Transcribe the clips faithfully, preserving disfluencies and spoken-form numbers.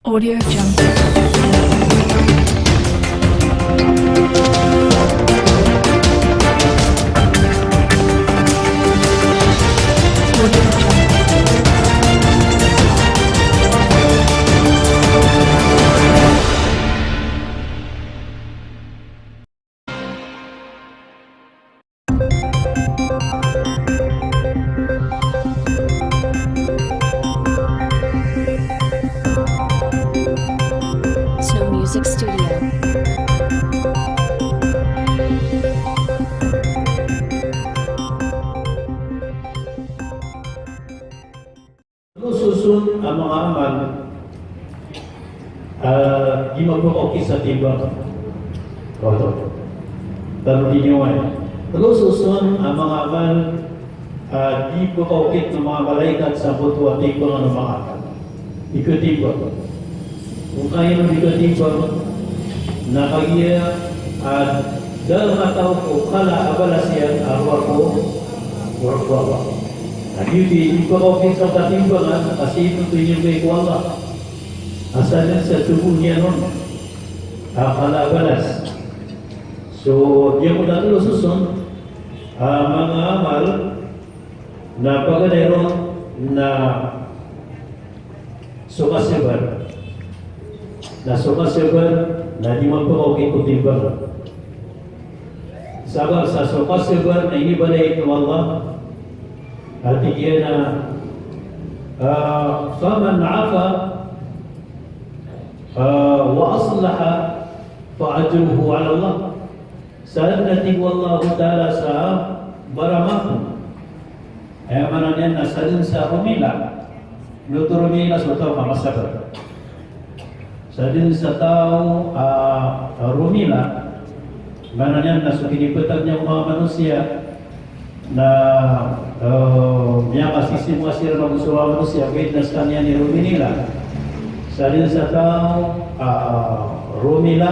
Audio Jungle. Snow Music Studio. Telo soson a manga amal a di mapakaokit sa timbang. Oto. Tano di niyo ay. Telo soson a manga amal a di pakaokit o manga malaikat sa koto a timbang o manga amal. Di katimbang. Ongkaya ino di katimbang na kagiya a da a mataw ko kala a balas iyan a rowar ko, rowar ko Allah. Na giyoto i di pakaokit sa katimbangan, a sii oto i inibgay ko Allah a sadn sa tomo iyan on a kala a balas. So, giyangkoto a telo soson a manga amal na paganay ron na so kasabar. Na so kasabar na di mapakaokit ko timbang. Sabap sa so kasabar na inibaloy o Allah a tig iyan a, ah, "Faman afa, ah, wa aslaha fa ajruhu ala Allah." Sadn a tig o Allahu Ta'ala sa maramato. Aya maana niyan na sadn sa romila. Ino oto romila? So taw a masabar. Sadn sa taw a romila. Maana niyan na so kiniptad iyan ko manga manosiya na, eh, miyakasisimowa siran ago so manga manosiya, ogaid na skaniyan i rominila. Sadn sa taw a romila.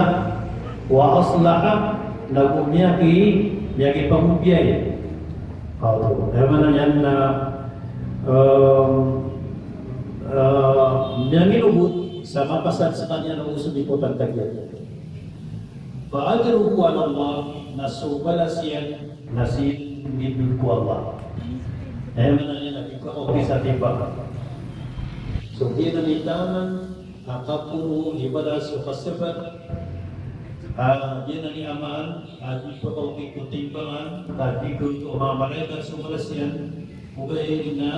Wa aslaha, na go miyaki, miyakipagompiya. Aw, aya maana niyan na, em, eh, miyanginobot sa mapasad skaniyan ago so di ko pantag iyan. Fa ajruhu ala Allah, na so balas iyan na sii dn ko Allah. Aya maana niyan na di pakaokit sa timbang. So, giyanan i taman a kaporo i balas o kasabar. A, giyanan i amal a di pakaokit ko timbangan, a di khakoto o manga malaikat so balas iyan, ogaid na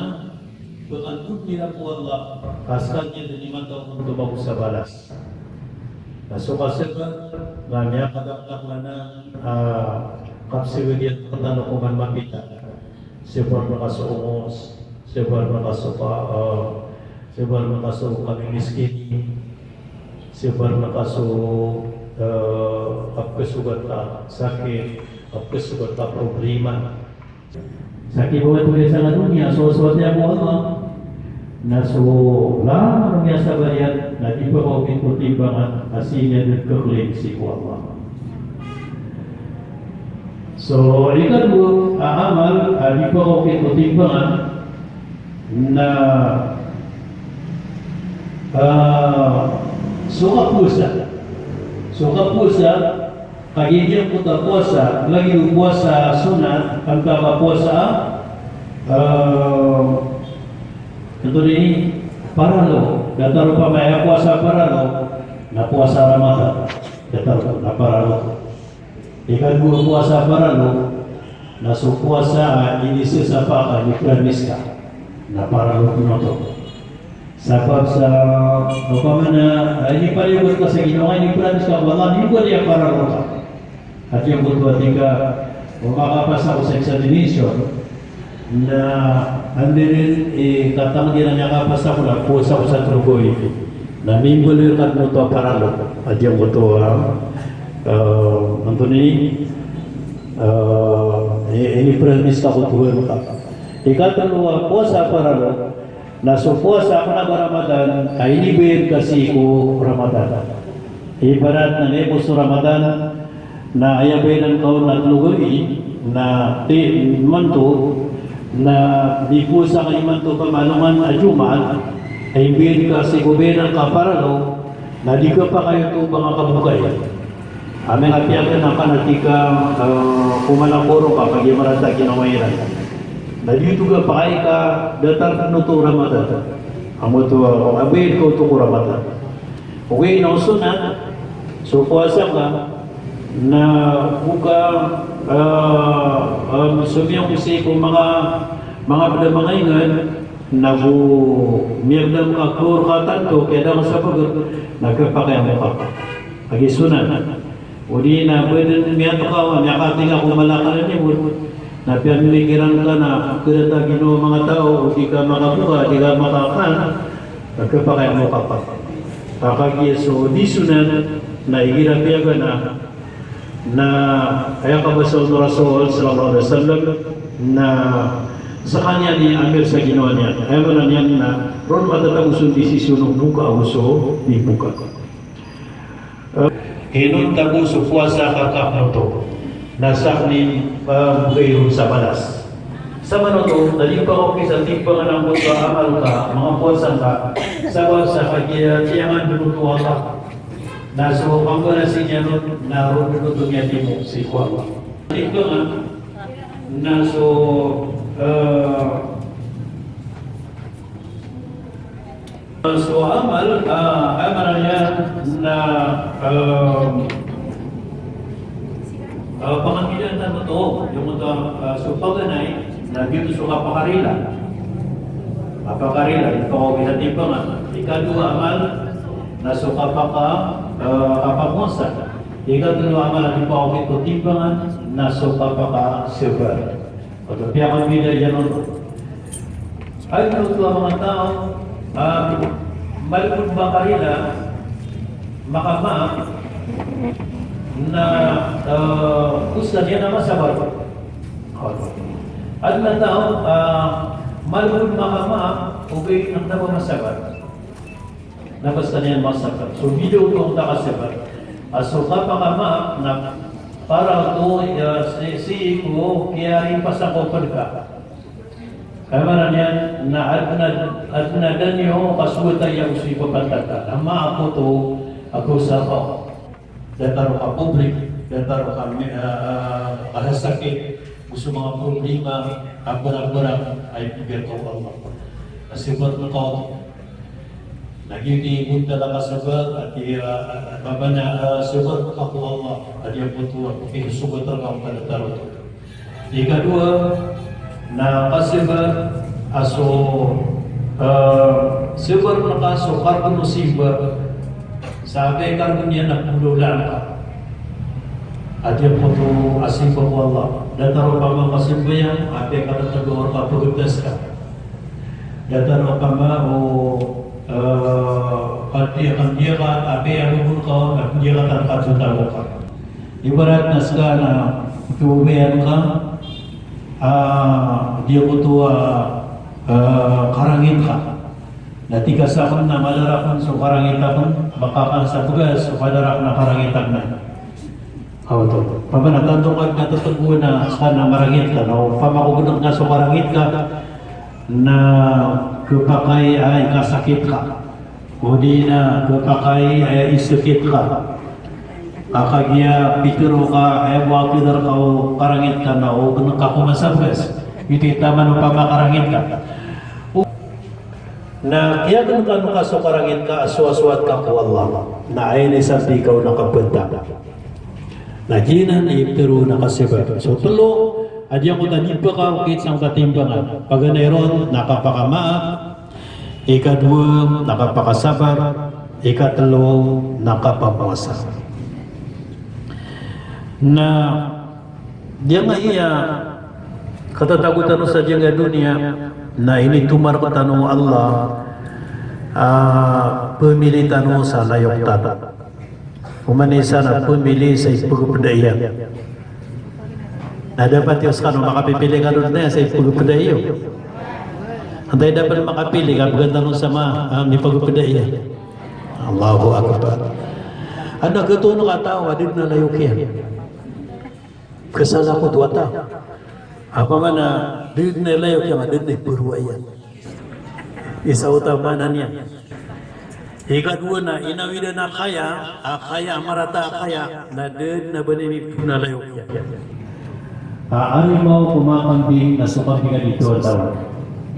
pkandod iran ko Allah a skaniyan dn i mataw oto mambo sa balas. Na so kasabar na miyakadakdakl anan a kapsagad iyan rktano ko man mapita. Sabar rka so ongos, sabar rka so ka, eh, sabar rka so kamimiskini, sabar rka so, eh, kapkhasogat ka sakit, kapkhasogat ka problema. Sa kibawa tolay sa doniya, so, so tiya ko Allah. Na so langon a miyasabar iyan na di pakaokit ko timbangan a sii niyan dn khaklaim sii ko Allah. So, ikadowa a amal a di pakaokit ko timbangan na, ah, so kapowasa. So kapowasa, kagiya giyangkoto a powasa, lagid o powasa sunnah, antaa ka powasa, eh, antonaa ini, paralo, datar opama aya powasa paralo na powasa Ramadan, datar na paralo. Ikadowa a powasa paralo na so powasa a inisasapa ka, inipromise ka, na paralo oto. Sabap sa, opama na, ah, inipariyogat ka sa ginawa, inipromise ka ko Allah, di ko di a paralo ka. Ati angkoto a tig ka, o makapasa ako sa examination, na anda dn i katanggi na miyakapasa ako na powasa ako sa tlo gawii. Na mimbaloy ka dn oto a paralo. Ati angkoto a, ah, antonaa ini, ah, i-, inipromise ka ko Tuhan ka. Ikatlo a powasa paralo, Na so powasa a kna ba Ramadan a inibayad ka sii ko Ramadan. Ibarat na niyapo so Ramadan na aya bayadan ka on na tlo gawii, na ti imanto, na di powasa ka imanto ka maalongan a Jumaat, a ibayad ka sii ko bayadan ka paralo, na di kapakay oto ba nga kabokay. Amay ka piyaganaka na tig ka, eh, ko mala ko roo ka kagiya marata a ginawa iran. Na di oto kapakay ka datar dn oto Ramadan. Amo oto, eh, abayad ka oto ko Ramadan. Ogaid na o sunnat so powasa ka na go ka, eh, eh, somiyong sii ko manga, manga pd a manga ingd, na go miyagdam ka ko roo ka tanto, kiyadaan ka sa pagr, na kapakay a mokaka. Kagiya sunnat. O di na pwede miyatokawan, miyakatingka ko mala ka na nimod. Na piyamimikiran ka na, khadat a ginawa o manga taw, o di ka makaboka, di ka makakan, na kapakay a mokaka. Kagiya so di sunnat, na igira piyagana, na aya kabasa o Rasul sallallahu alaihi wasallam, na skaniyan i amir sa ginawa niyan. Aya maana niyan na, ron matatago so desisyon o boka ago so di boka. Inonta ko so powasa ka kapnoto, na sakn i, ah, bgay ron sa balas. Samanoto, na di pakaokit sa timbangan angkoto a amal ka, manga powasa ka, sabap sa kagiya tiyangan dn oto o Allah. Na so pambalasi niyan on, na ron dn oto miyatimo sii ko Allah. Timbangan, na so, eh, So amal, ah, amal niyan na, ah, ah, pangakidaan tano oto, giyoto, ah, so paganay, na giyoto so kapakarila. Kapakarila, di pakaokit sa timbangan. Ikadowa amal, na so kapaka, ah, kapamowasa. Ikatlo amal a di pakaokit ko timbangan, na so kapakasabar. Oto, piyakambida iyan on. Aya oto a manga taw a malbod makarila, makamaap, na, eh, osadan iyan a masabar. Oto. Adn a taw a malbod makamaap, ogaid na kna ba masabar. Na basta niyan masabar. So bida oto angkoto a kasabar a so kapakamaap na para oto, eh, sii, sii ko kiyaripasan ko pd ka. Aya maana niyan na adn a, adn a da niyo kasowatan iyan so ipapantag ka. Na maap oto a kawasa ka. Datar o kapobre, datar o ka, eh, eh, kasasakit, go so manga problema a barang-barang a ipipiya ka o Allah. Kasabar ka oto. Na giyoto i bontal a kasabar, a di, ah, ah, babana, ah, sabar ka ko Allah, a di apotowa, isogat rka o kadatar oto. Ikadowa, na kasabar a so, ah, sabar ka so kargo o simba, sa apiya kargo niyan na polo olan ka. A di apotowa a simba ko Allah. Datar opama kasimba iyan, apiya kadatar o kapagdas ka. Datar opama o, eh, pati akan diya ka, apiya agogon ka, akan diya ka tarkatotao ka. Ibarat na ska na kibabayaan ka, ah, di akoto a, ah, karangit ka. Na tig ka sakn na mala rakn so karangit akn, makakan sa bgas so kada rakn a karangit akn. Aw, oto. Opama na tanto ka na tatagoan na ska na marangit ka, na opama ko gnk na so karangit ka, na khapakay a ikasakit ka. O di na khapakay a isakit ka. Ka kagiya pitharo ka, aya bo a pitharo ka o karangit ka na o gnk ka ko masa bgas. Ito i taman opama karangit ka. Na kiyagnkan ka so karangit ka a sowasowat ka ko Allah. Na aya ini sa di ka o na kapantag. Na giyanan i pitharo na kasabar. So tlo, a di angkoto a di pakaokit sangkoto a timbangan. Paganay ron, na kapakamaap. Ikadowa, na kapakasabar. Ikatlo, na kapamowasa. Na giyangkaya katatago tano sa giyangkaya doniya, na initomar ko tano o Allah a pmili tano sa layok tano. Oman i isa na pmili sa ipagpda iyan. Na dapat iyo skano makapipili kano dn sa ipagpda iyo. Antaa i da pn makapili ka bgan tano sa ma, ah, mipagpda iyan. Allahu Akbar. Adn a khatoon o kataw a da dn a layok iyan. Khasalakaw oto a taw. Opama na da dn a layok iyan, da dn a iprowaa iyan. Isa oto a maana niyan. Ikadowa na inawidan a kaya, a kaya, marata a kaya, na da dn a ba niyan ipthoon a layok iyan. A, arimaw ko manga kambing na so kambing a di oto a taw.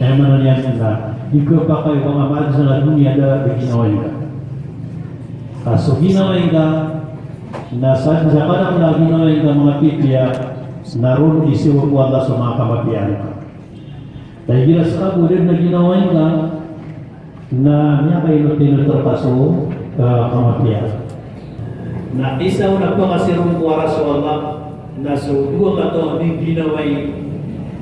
Aya maana niyan na di khapakay o manga maana sa doniya a da a ginawai ngka. A, so ginawai ngka na sa, sa kadaklan a ginawai ngka manga pipiya, na roo i siyowa ko Allah so manga kamapiyaan ka. Na igira ska bo da dn a ginawai ngka, na miyakainot-inot rka so, ah, kamapiyaan. Na isa on a pakasiron ko aras o Allah, na so dowa kataw a mingginawai,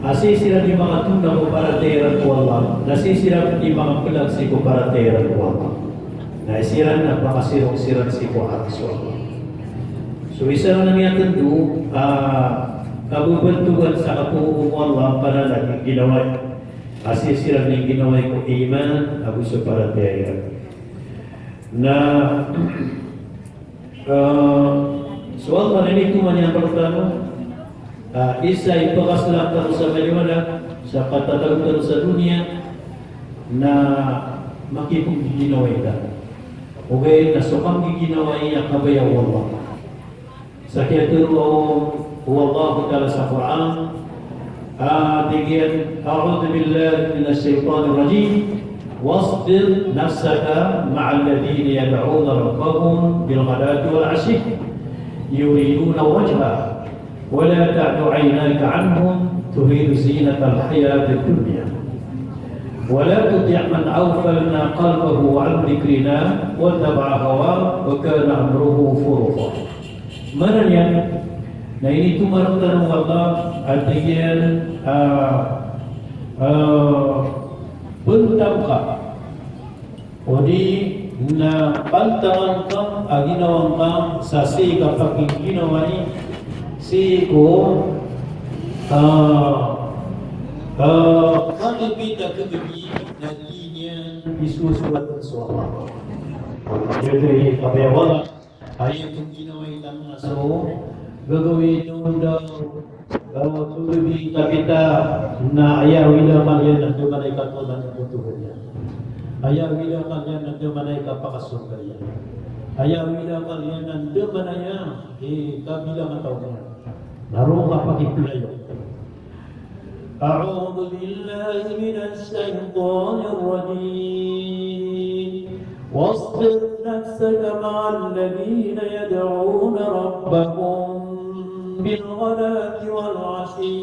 a sii siran i manga tona ko paratiyaya iran ko Allah, na sii siran i manga plag sii ko paratiyaya iran ko Allah. Na siran na pakasirong siran sii ko aras o Allah. So isa ron a miyatndo, ah, kababantogan sa kapoon o Allah, pananag i ginawai. A sii siran i ginawai ko iman, ago so paratiyaya iran. Na, ah, so Allah na initoman iyan rktano, ah, isa i pakaslak tano sa maliwanag, sa katatago tano sa doniya, na makipnggiginawai tano. Ogaid na so kanggiginawai a kabaya o Allah. Sa kiyatharoa o Allah Ta'ala sa Qur'an, a tig iyan, أعوذ بالله من الشيطان الرجيم. واصبر نفسك مع الذين يدعون ربهم بالغداة والعشي يريدون وجهه ولا تعد عيناك عنهم تريد زينة الحياة الدنيا ولا تطع من أغفلنا قلبه عن ذكرنا واتبع هواه وكان أمره فرطا. Maana niyan, na initoman rktano o Allah, a tig iyan, ah, ah, pantang ka, odi na pantangan ka a ginawa ngka sa sii ka pakingginawai sii ko, ah, ah, kapipita kagagi na di niyan isosowat so Allah. Jadi, kapiyawala. Aya pngginawai tano na so gagawii tano daw, eh, pagbi kapita, na aya awid a akal iyan na da man a ikatolad iyan ko Tohan iyan. Aya awid a akal iyan na da man a ikapakasorga iyan. Aya awid a akal iyan na da man a aya, eh, kabilang a taw niyan. Na roo ka pakiplayok. أعوذ بالله من الشيطان الرجيم. واصبر نفسك مع الذين يدعون ربهم بالغداة والعشي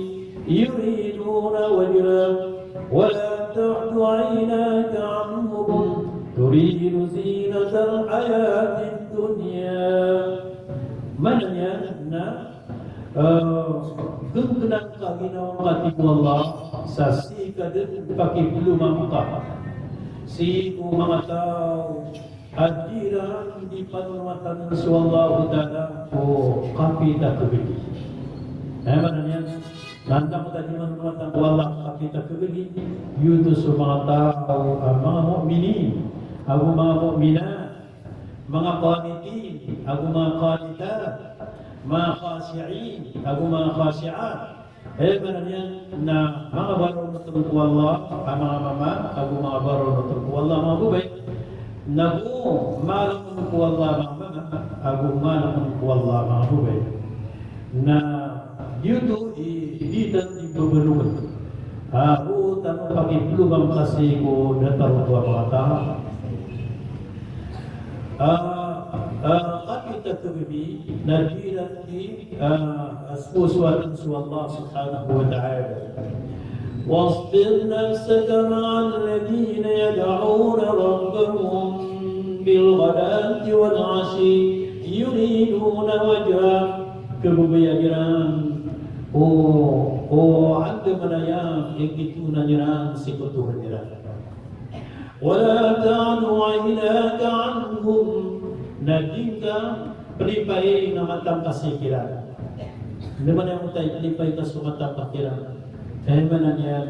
يريدون وجهه ولا تعد عيناك عنهم تريد زينة الحياة الدنيا. Maana niyan na Eh, gngkna ngka ginawa ngka, tig o Allah, sa sii ka dn pakiploman ka sii ko manga taw a di iran di panonoatan so Allahu Ta'ala ko kapita kagagi. Aya maana niyan, na antaa ka di manonoatan ko Allah ko kapita kagagi, giyoto so manga taw a manga mu'minin ago manga mu'minat, manga qanitin ago manga qanitat, manga khashi'in ago manga khashi'at. Aya maana niyan na manga ba ron otn ko Allah a manga mama ago manga ba ron otn ko Allah a manga babay. Na go manga ron ko Allah a manga mama ago manga ron ko Allah a manga babay. Na giyoto i di tano di babanongan. Ah, roo tano pakiploman ka sii ko datar oto a manga taw. Ah, ah, kapita kagagi na di iran di, ah, sosowatn so Allah Subhanahu wa Ta'ala. واصبر نفسك مع الذين يدعون ربهم بالغداة والعشي يريدون وجهه. Kababaya iran o, o andamanaya i kitonan iran sii ko Tohan iran. ولا تعد عيناك عنهم. Na di ngka plipay a mata ngka sii kiran. Andamanaya oto i plipay ka so mata ngka kiran. Aya maana niyan,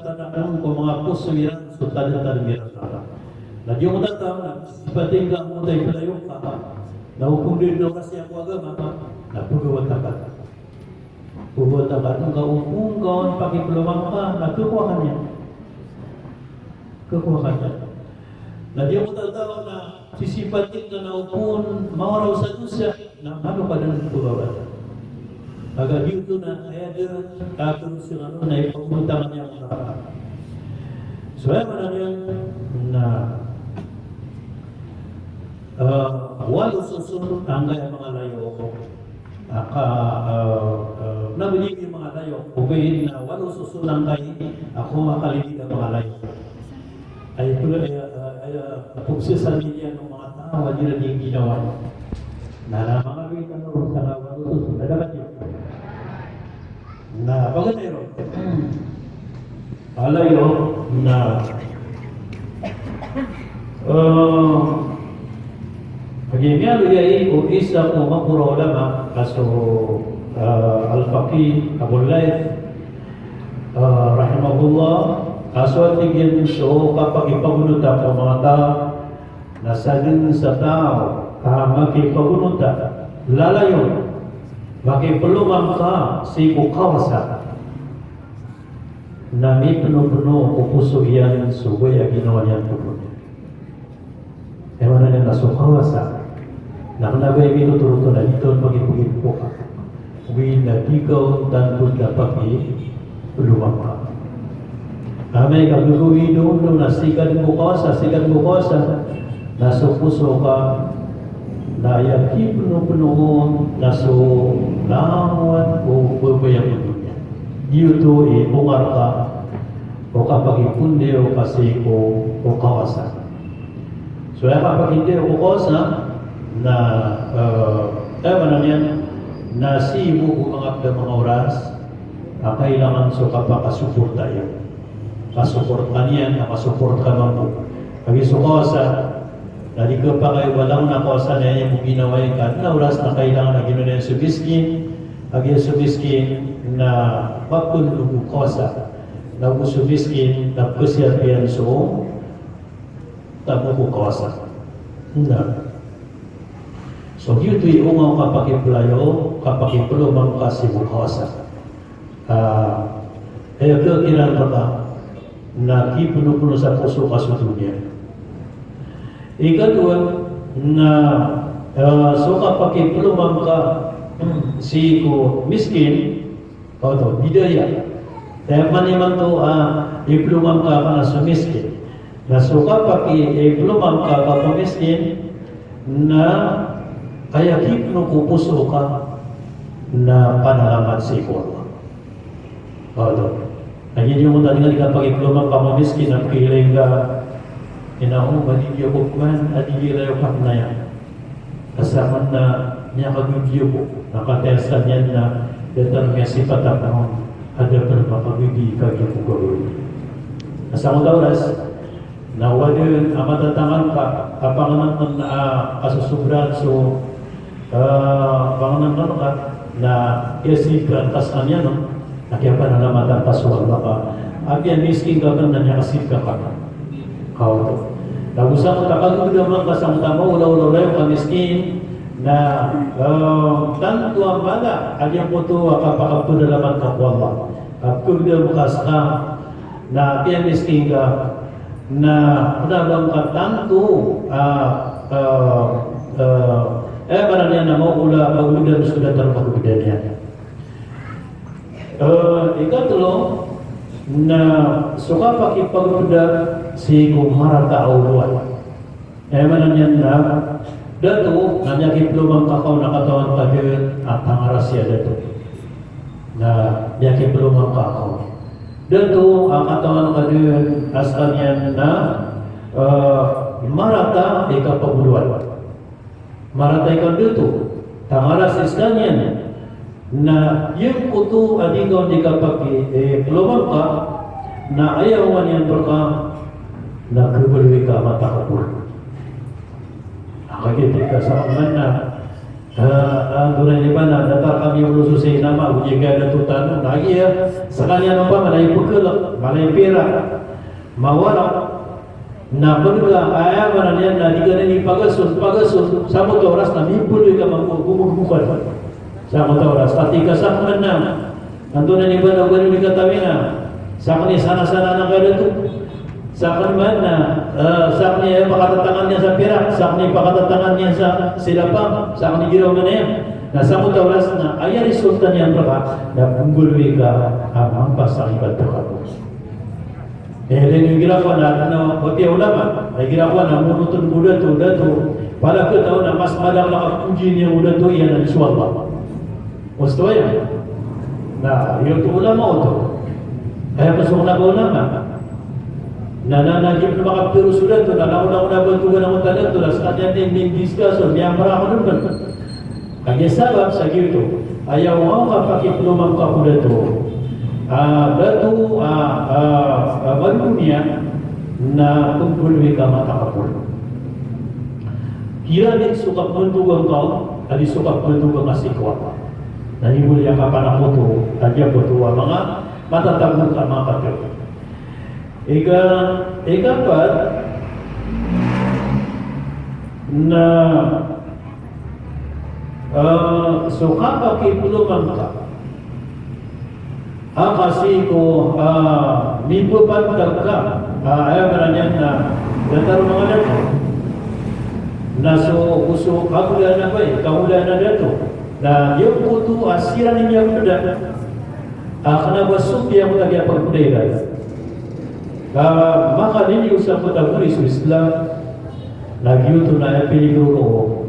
Pagkatatanan ko manga poso iran so tadtad iran. Na giyangkoto a taw na sipati ngka a mota i playo ka, na o pondon o kasi ako agama, na pagawata ka. Pagawata ka, ngka o pon ka on pakiploman ka, na khakowa ka niyan. Khakowa ka niyan. Na giyangkoto a taw na sisipati ngka na o pon mawaraw sa dosa, na malo ka dn pagawata. Kagiya giyoto na aya dn a karosolan on na ipagotaman iyan ko naraka. So aya maana niyan na, eh, walo soson angkaya manga layo. Aka, eh, eh, na bili manga layo. Ogaid na walo soson angkaya ako makalilid a manga layo. Aya, aya, aya, aya, pagsesan iyan o manga taw a di iran ginawa. Na, na, manga bili tano sa manga walo soson, na dapat iyan. Na, paganay ron. A layo, na, eh, Kagiya miyaaloy aya o isa ko manga ulama a so, ah, Al-Faqih Abu Layth, ah, rahimahullah, a so, a tig iyan, so kapakipagonota ko manga taw na sadn sa taw a makipagonota, lalayon, makiploman ka sii ko kawasa, na mipnopno ko poso iyan so baya a ginawa niyan ko dunya. Aya maana niyan na so kawasa na kna ba aya mitotoro oto na di ta on pakipagimpoka. Ogaid na di ka on tanto dn pakiploman ka. Amay ka gagawii dn on na sii ka dn ko kawasa, sii ka dn ko kawasa, na so poso ka na aya kipnopno on na so langowan o babaya ko dunya. Giyoto i onga rka o kapakipondaw ka sii ko, ko kawasa. So aya kapakipondaw ko kawasa na, eh, aya maana niyan na sii bo ko manga pd a manga oras a kailangan so kapakasuporta iyan. Kasuporta ka niyan, na kasuporta ka mambo. Kagiya so kawasa, Na di kapakay o ba langon a kawasa niyan iyan bo ginawa iyan ka adn a oras na kailangan a ginawa niyan so miskin, a giya so miskin na mapn o kawasa. Na go so miskin na pkasiyapiyan so tamok o kawasa. Na so giyoto i onga o kapakiplayo, kapakiploman ka sii ko kawasa. Ah, aya kiran rka na kipnopno sa poso ka so doniya. Ikadowa na, ah, so kapakiploman ka sii ko miskin, oto, bidaya. Aya man imanto a iploman ka kna so miskin. Na so kapakiploman ka ko miskin na aya kipno ko poso ka na panalamat sii ko Allah. Oto. Lagid iyan o tadingan i kapakiploman ka ko miskin na pkiilay ngka, ina o, madi giya ko pman, adi giya ko pman aya. Asa man na miyakagiya ko, na kataya skaniyan na datar miyasipat a pman, a da pn makagiya kagiya ko gagawii. Asa mo taw ras, na wadn a matatangan ka, a pangnngkn a kasosobraan so, ah, pangnngkn ka, na kiyasipat ka skaniyan, na kiyapanalamatan ka so Allah ka. Apiya miskin ka pn na miyakasipat ka. Kaoto. Na go sa ko takagdam ka sa ko tama olaola ka miskin, na, eh, tanto a mala a giyangkoto a kapakapanalamat ka ko Allah. Kapagdam ka ska, na apiya miskin ka, na kna ba ngka tanto, ah, eh, eh, eh, maana niyan na maola, maola so datar a kapagdam iyan. Eh, ikatlo, na so kapakipagpda sii ko marata a olowan. Eh, maana niyan na dato, na miyakiploman ka kaon a katawan ka dn a pangarasi a dato. Na miyakiploman ka kaon. Dato a katawan ka dn a skaniyan na, eh, marata i kapagolowan. Marata i kadato, tangarasi skaniyan, na giyangkoto a di ngka on di kapaki, eh, ploman ka, na aya onga niyan rka, na khabaloy ka a matakabor. Na kagiya di ka sa man na, ah, ah, antonaa ini ba na datar kami olo so sa inama, go di ka dato tano, na giya, skaniyan opama na ipkhalk, mala i pirak, mawarak, na pd ka, aya maana niyan na di ka niyan pagason, pagason, sa ko taw ras na mipd ka mambo, gomogomog ka. Sa ko taw ras, ati ka sa kna, antonaa ini ba na gani di ka tawina, sa kni sana-sana na ka dato. Sa kni man na, eh, sa kni aya pakatatangan iyan sa pirak, sa kni pakatatangan iyan sa silapang, sa kni giraw man iyan. Na sa ko taw ras na aya resulta niyan rka, na pmbaloy ka a mampa sa ibadah ka. Eh, lagid igira ko na, na, mapiya ulama, igira ko na monotol ko dato, dato. Palaya kataw na mas madakl a kapodi niyan ko dato iyan na so Allah. Osto aya. Na, giyoto ulama oto. Aya pasok na ko ulama. Na, na, na, di makaptero so dato, na, na, na, na, ba to na ko dato, na, sa kanya din, din discussion, miyamra ko dn. Kagiya sabap sa giyoto, aya o kapakiploman ka ko dato. Ah, dato, ah, ah, ah, ba doniya na pmbaloy ka a matakabor. Kiran i so kapmbantogan ka, a di so kapmbantogan ka sii ko Allah. Na di bo niyan kapanakoto, a giyangkoto a manga matatagor ka a manga katharo. Ika, ikapat, na, eh, so kapakiploman ka a ka sii ko, ah, mipapantag ka, ah, aya maana niyan na datar o manga dato. Na so, so kaolaan a bai, kaolaan a dato. Na giyangkoto a siran i miyapda. Ah, kna ba so piyapda, piyapda iran. Ka makaliliyo sa katagori so Islam, na giyoto na aya pinigroroo.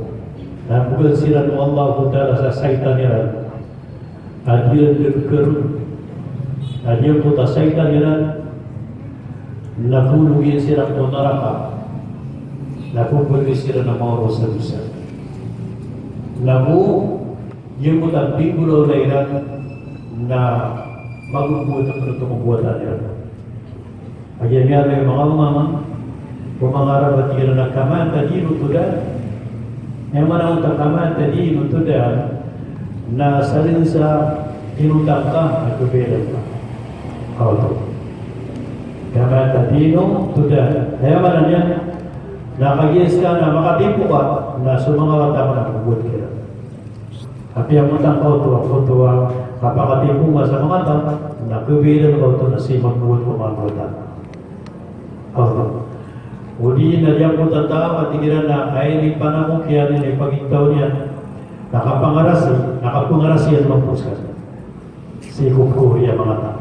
Na bogan siran o Allahu Ta'ala sa shaytan iran. A di iran dn karon. A giyangkoto a shaytan iran, na kaologi siran ko naraka. Na pmbaloy siran a maoro sa dosa. Na go giyangkoto a pinggolawla iran na magogowa tano ko bowatan iran. Kagiya miyaaloy a manga ulama, Ko manga Arab a tig iran a kama tadinu tudan. Aya maana o kama tadinu tudan na sadn sa inotang ka na khabayadan ka. Kaoto. Kama tadinu tudan. Aya maana niyan na kagiya ska na makatimpo ka na so manga wata ngka na pmbowat kiran. Apiya motang ka oto, oto a kapakatimpo ngka sa manga taw, na khabayadan ka oto na sii pmbowat ko manga wata. Oto. Odi na giyangkoto a taw a tig iran a aya inipanamok iyan, inipagintaw niyan, na kapangarasi, na kapangarasi iyan mambo skaniyan. Sii ko pkhaoriya manga taw.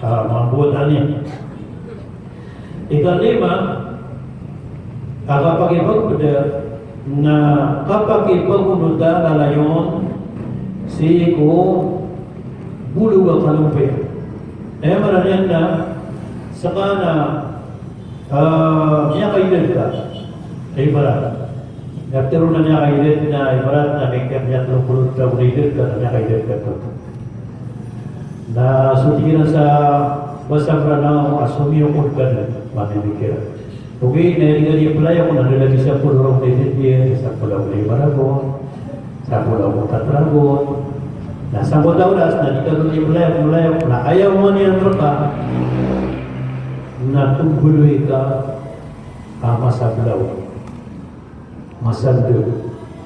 Ah, manga wata niyan. Ikalima, a kapakipagpd na kapakipagondota a lalayon sii ko bolog a kalompiya. Aya maana niyan na ska na, ah, miyakaidad ka. Ibarat. Na tharo na miyakaidad na ibarat na miyaka, miyatlo polo taw na idad ka na miyakaidad ka. Na so tig iran sa basa Mranaw a somiyokod ka dn, mamimikir. Ogaid na aya di ka di playa ko na da lagi sapolo ragon a idad iyan, sapolo ragon a iba ragon, sapolo ragon a kat ragon. Na sangkoto a oras na di ka dn di playa ko, playa ko na aya oman iyan rka na pmbaloy ka a masablaw. Masandg.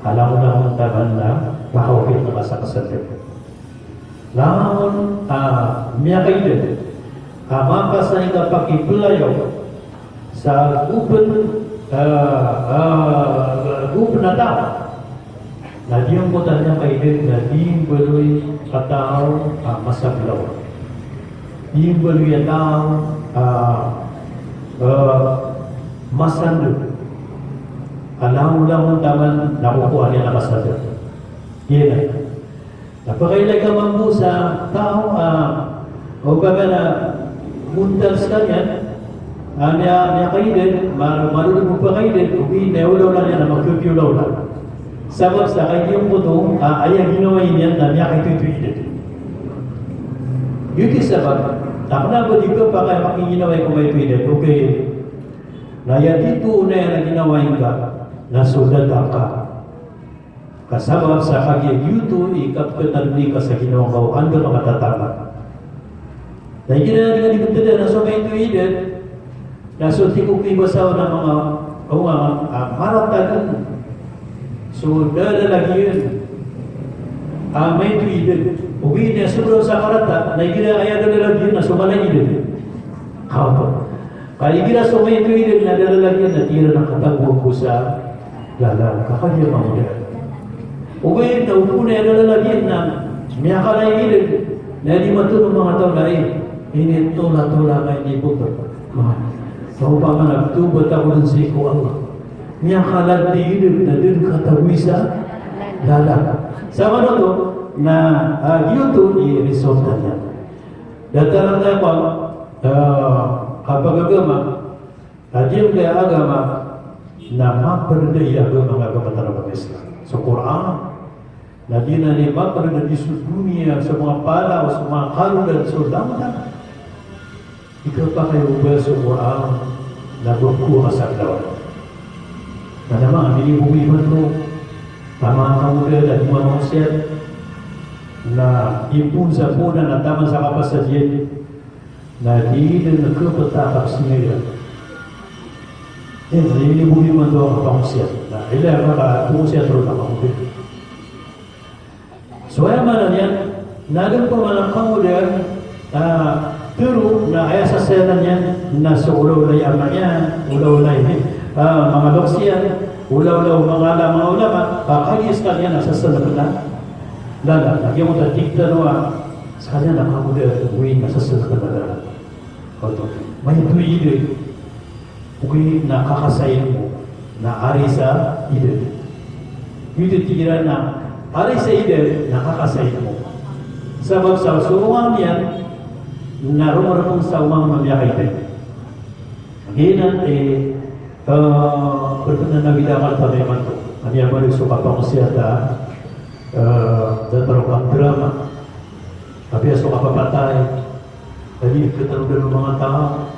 A langon, langon taman na pakaokit ngka sa kasandg. Langon a miyakaidad a mapasang i kapakiplayaw sa gopn, ah, ah, gopn a taw. Na giyangkoto a miyakaidad na di mbaloy a taw a masablaw. Di mbaloy a taw a, ah, masandg. A langon, langon taman na kokowa niyan a masandg. Giyanan. Na pakailay ka mambo sa taw a, ah, o ba ba na montal skaniyan, ah, miya, miyakaidad, ma, malolog o pakaidad, ogaid na olaola niyan na magkapiolaola. Sabap sa kagiya giyangkoto, ah, aya ginawai niyan na miyakaitoito i idad. Giyoto i sabap, na kna ba di ka pakay pakiginawai ko maito i idad, ogaid na aya tito na aya na ginawai ngka, na so data ka. Ka sabap sa kagiya giyoto i kapkatadmi ka sa ginawa ngka o anda ka matataman. Na igira di ka di ptda na so maito i idad, na so tig o kibasaw na manga, o manga, ah, marata dn so da a lalagn iyan a maito i idad. Ogaid na so bro sa marata, na igira aya da a lalagn iyan na so mala i idad. Kaoto. Ka igira so maito i idad na da a lalagn iyan na tig iran a katagoan ko sa lalan, ka kagiya mangoda. Ogaid na opama na da a lalagn iyan na miyakala i idad, na di matoon o manga taw na, eh, initolatola ka ini bokor. Ma, opama na tobat ako dn sii ko Allah. Miyakala i idad na da dn katagoan sa lalan. Sa manoto na, ah, giyoto i resulta niyan. Datar angkaya, ah, kapagagama, a giyangkaya agama na maprda i agama, agama tano a Islam. So Qur'an, na di na di maprda di so doniya, so manga pala, so manga karodan, so langon. Di kapakay o ba so Qur'an na ba ko a masagdawan. Na da manga miniboboy imanto, a manga kamodalan, a manga maosiyat, na impon sa ponan a taman sa kapasad iyan. Na di dn khapta a kapsingaya. Eh, na di dn bo di man to a kapangosiyat. Na ilay a kapangosiyat roo na kapangosiyat. So aya maana niyan, na adn pman a kamodalan, ah, tero na aya sasayanan iyan na so olaola i ama niyan, olaola i, ah, manga loks iyan, olaola o manga ala, manga ulama, ah, kagiya skaniyan na sasn a pn a lala, na giyoto a tig tano a skaniyan na kamodalan, oway, na sasn a pn a lala. Oto, maito i idad. Ogaid na kakasain mo na ari sa idad. Giyoto i tig iran a ari sa idad na kakasain mo. Sabap sa so ongangn iyan na romarpng sa ongangn a miyakaidad. Giyanan i, eh, pd pn a bida akal tano imanto. Aya maana so kapangosiyat a, eh, datar o kapdrama. Apiya so kapapatay. Lagid o katanodan o manga taw.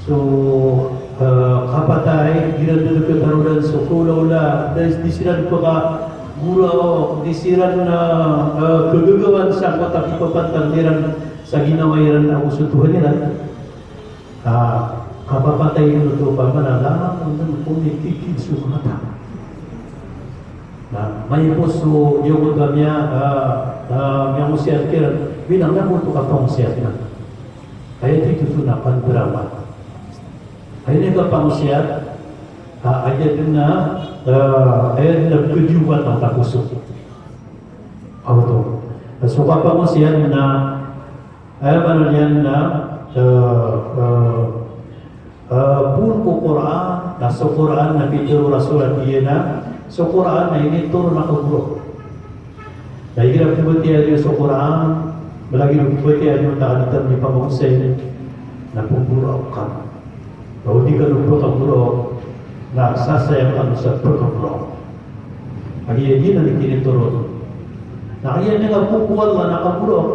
So, Eh, kapatay, igira dn katarodan so kaolaola, da di siran pkhagoraok, di siran, eh, eh, khagagaan sangkoto a kipapantag iran sa ginawa iran ago so Tuhan iran. Ah, kapapatay dn oto pman a langon dn komikikin so mata. Na maipos so giyangkoto a miya, ah, ah, miyangosiyat kiran, bilang na oto kapangosiyat na. Aya titho na pandrama. Aya niyan kapangosiyat, ah, aya dn na, ah, aya dn na kadiyoman a taposo. Aw oto. So kapangosiyat na, aya maana niyan na, ah, ah, ah, poon ko Qur'an, na so Qur'an na pitharo o Rasul a tig iyan a, so Qur'an na initoron a kagoraok. Na igira pmbatiyaa niyo so Qur'an, lagid o pmbatiyaa niyo antaa ka di tano di pamangosay, na pmboraok kano. Ka o di kano pkagoraok, na sasayang kano sa pkagoraok. Kagiya giyanan i kinitoron. Na kagiya niyan a pmboraok na kagoraok.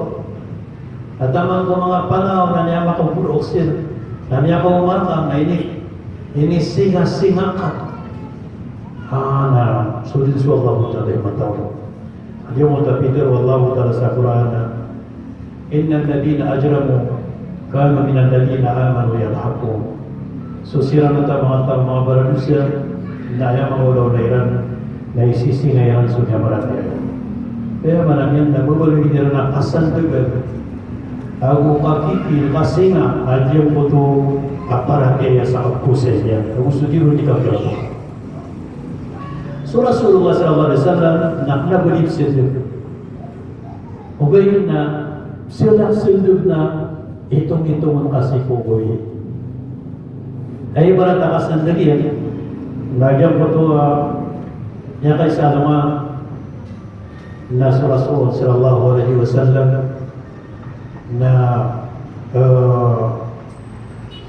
Na taman ko manga panaw na niyan makagoraok sii. Na niyan ko marka na ini, inisingasinga ka. Ah, na so dn so Allahu Ta'ala i mataw. Giyangkoto a pitharo o Allahu Ta'ala sa Qur'an a, "Innal ladhina ajramu kanu minal ladhina amanu yadhakun." So siran oto a manga taw a manga baradosa na aya manga olaola iran na isisinga iran so miyamaratiyaya. Aya maana niyan na babaloy iran a kasandagan ago kakipil, kasinga a giyangkoto a paratiyaya sa kapkosay niyan. Ago so di ron di kapkosay. So Rasulullah sallallahu alaihi wasallam na kna ba di psndg. Ogaid na sii na psndg na itong-itong ka sii ko ogaid. Aya ibarat a kasndg iyan na giyangkoto a miyakaisa a alongan na so Rasul sallallahu alaihi wasallam na, eh,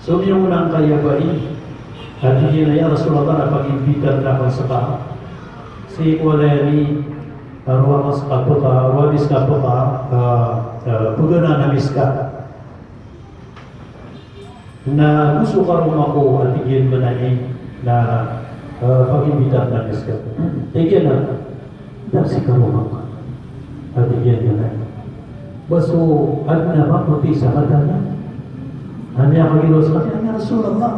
so miyononang kaya bai a tig iyan a, "Ya Rasulullah, na pagimbitar akn ska sii ko walay ami, a roo ami ska pka, roo ami ska pka, eh, eh, pganaan ami ska." Na go so karoma ko a tig iyan man a, na, eh, pagimbitar akn ska. Tig iyan a, "Da sii karoma ko," a tig iyan man a. Ba so adn a mapoti sa mata niyan. Na miyakagiraw so mata niyan, "Ya Rasulullah,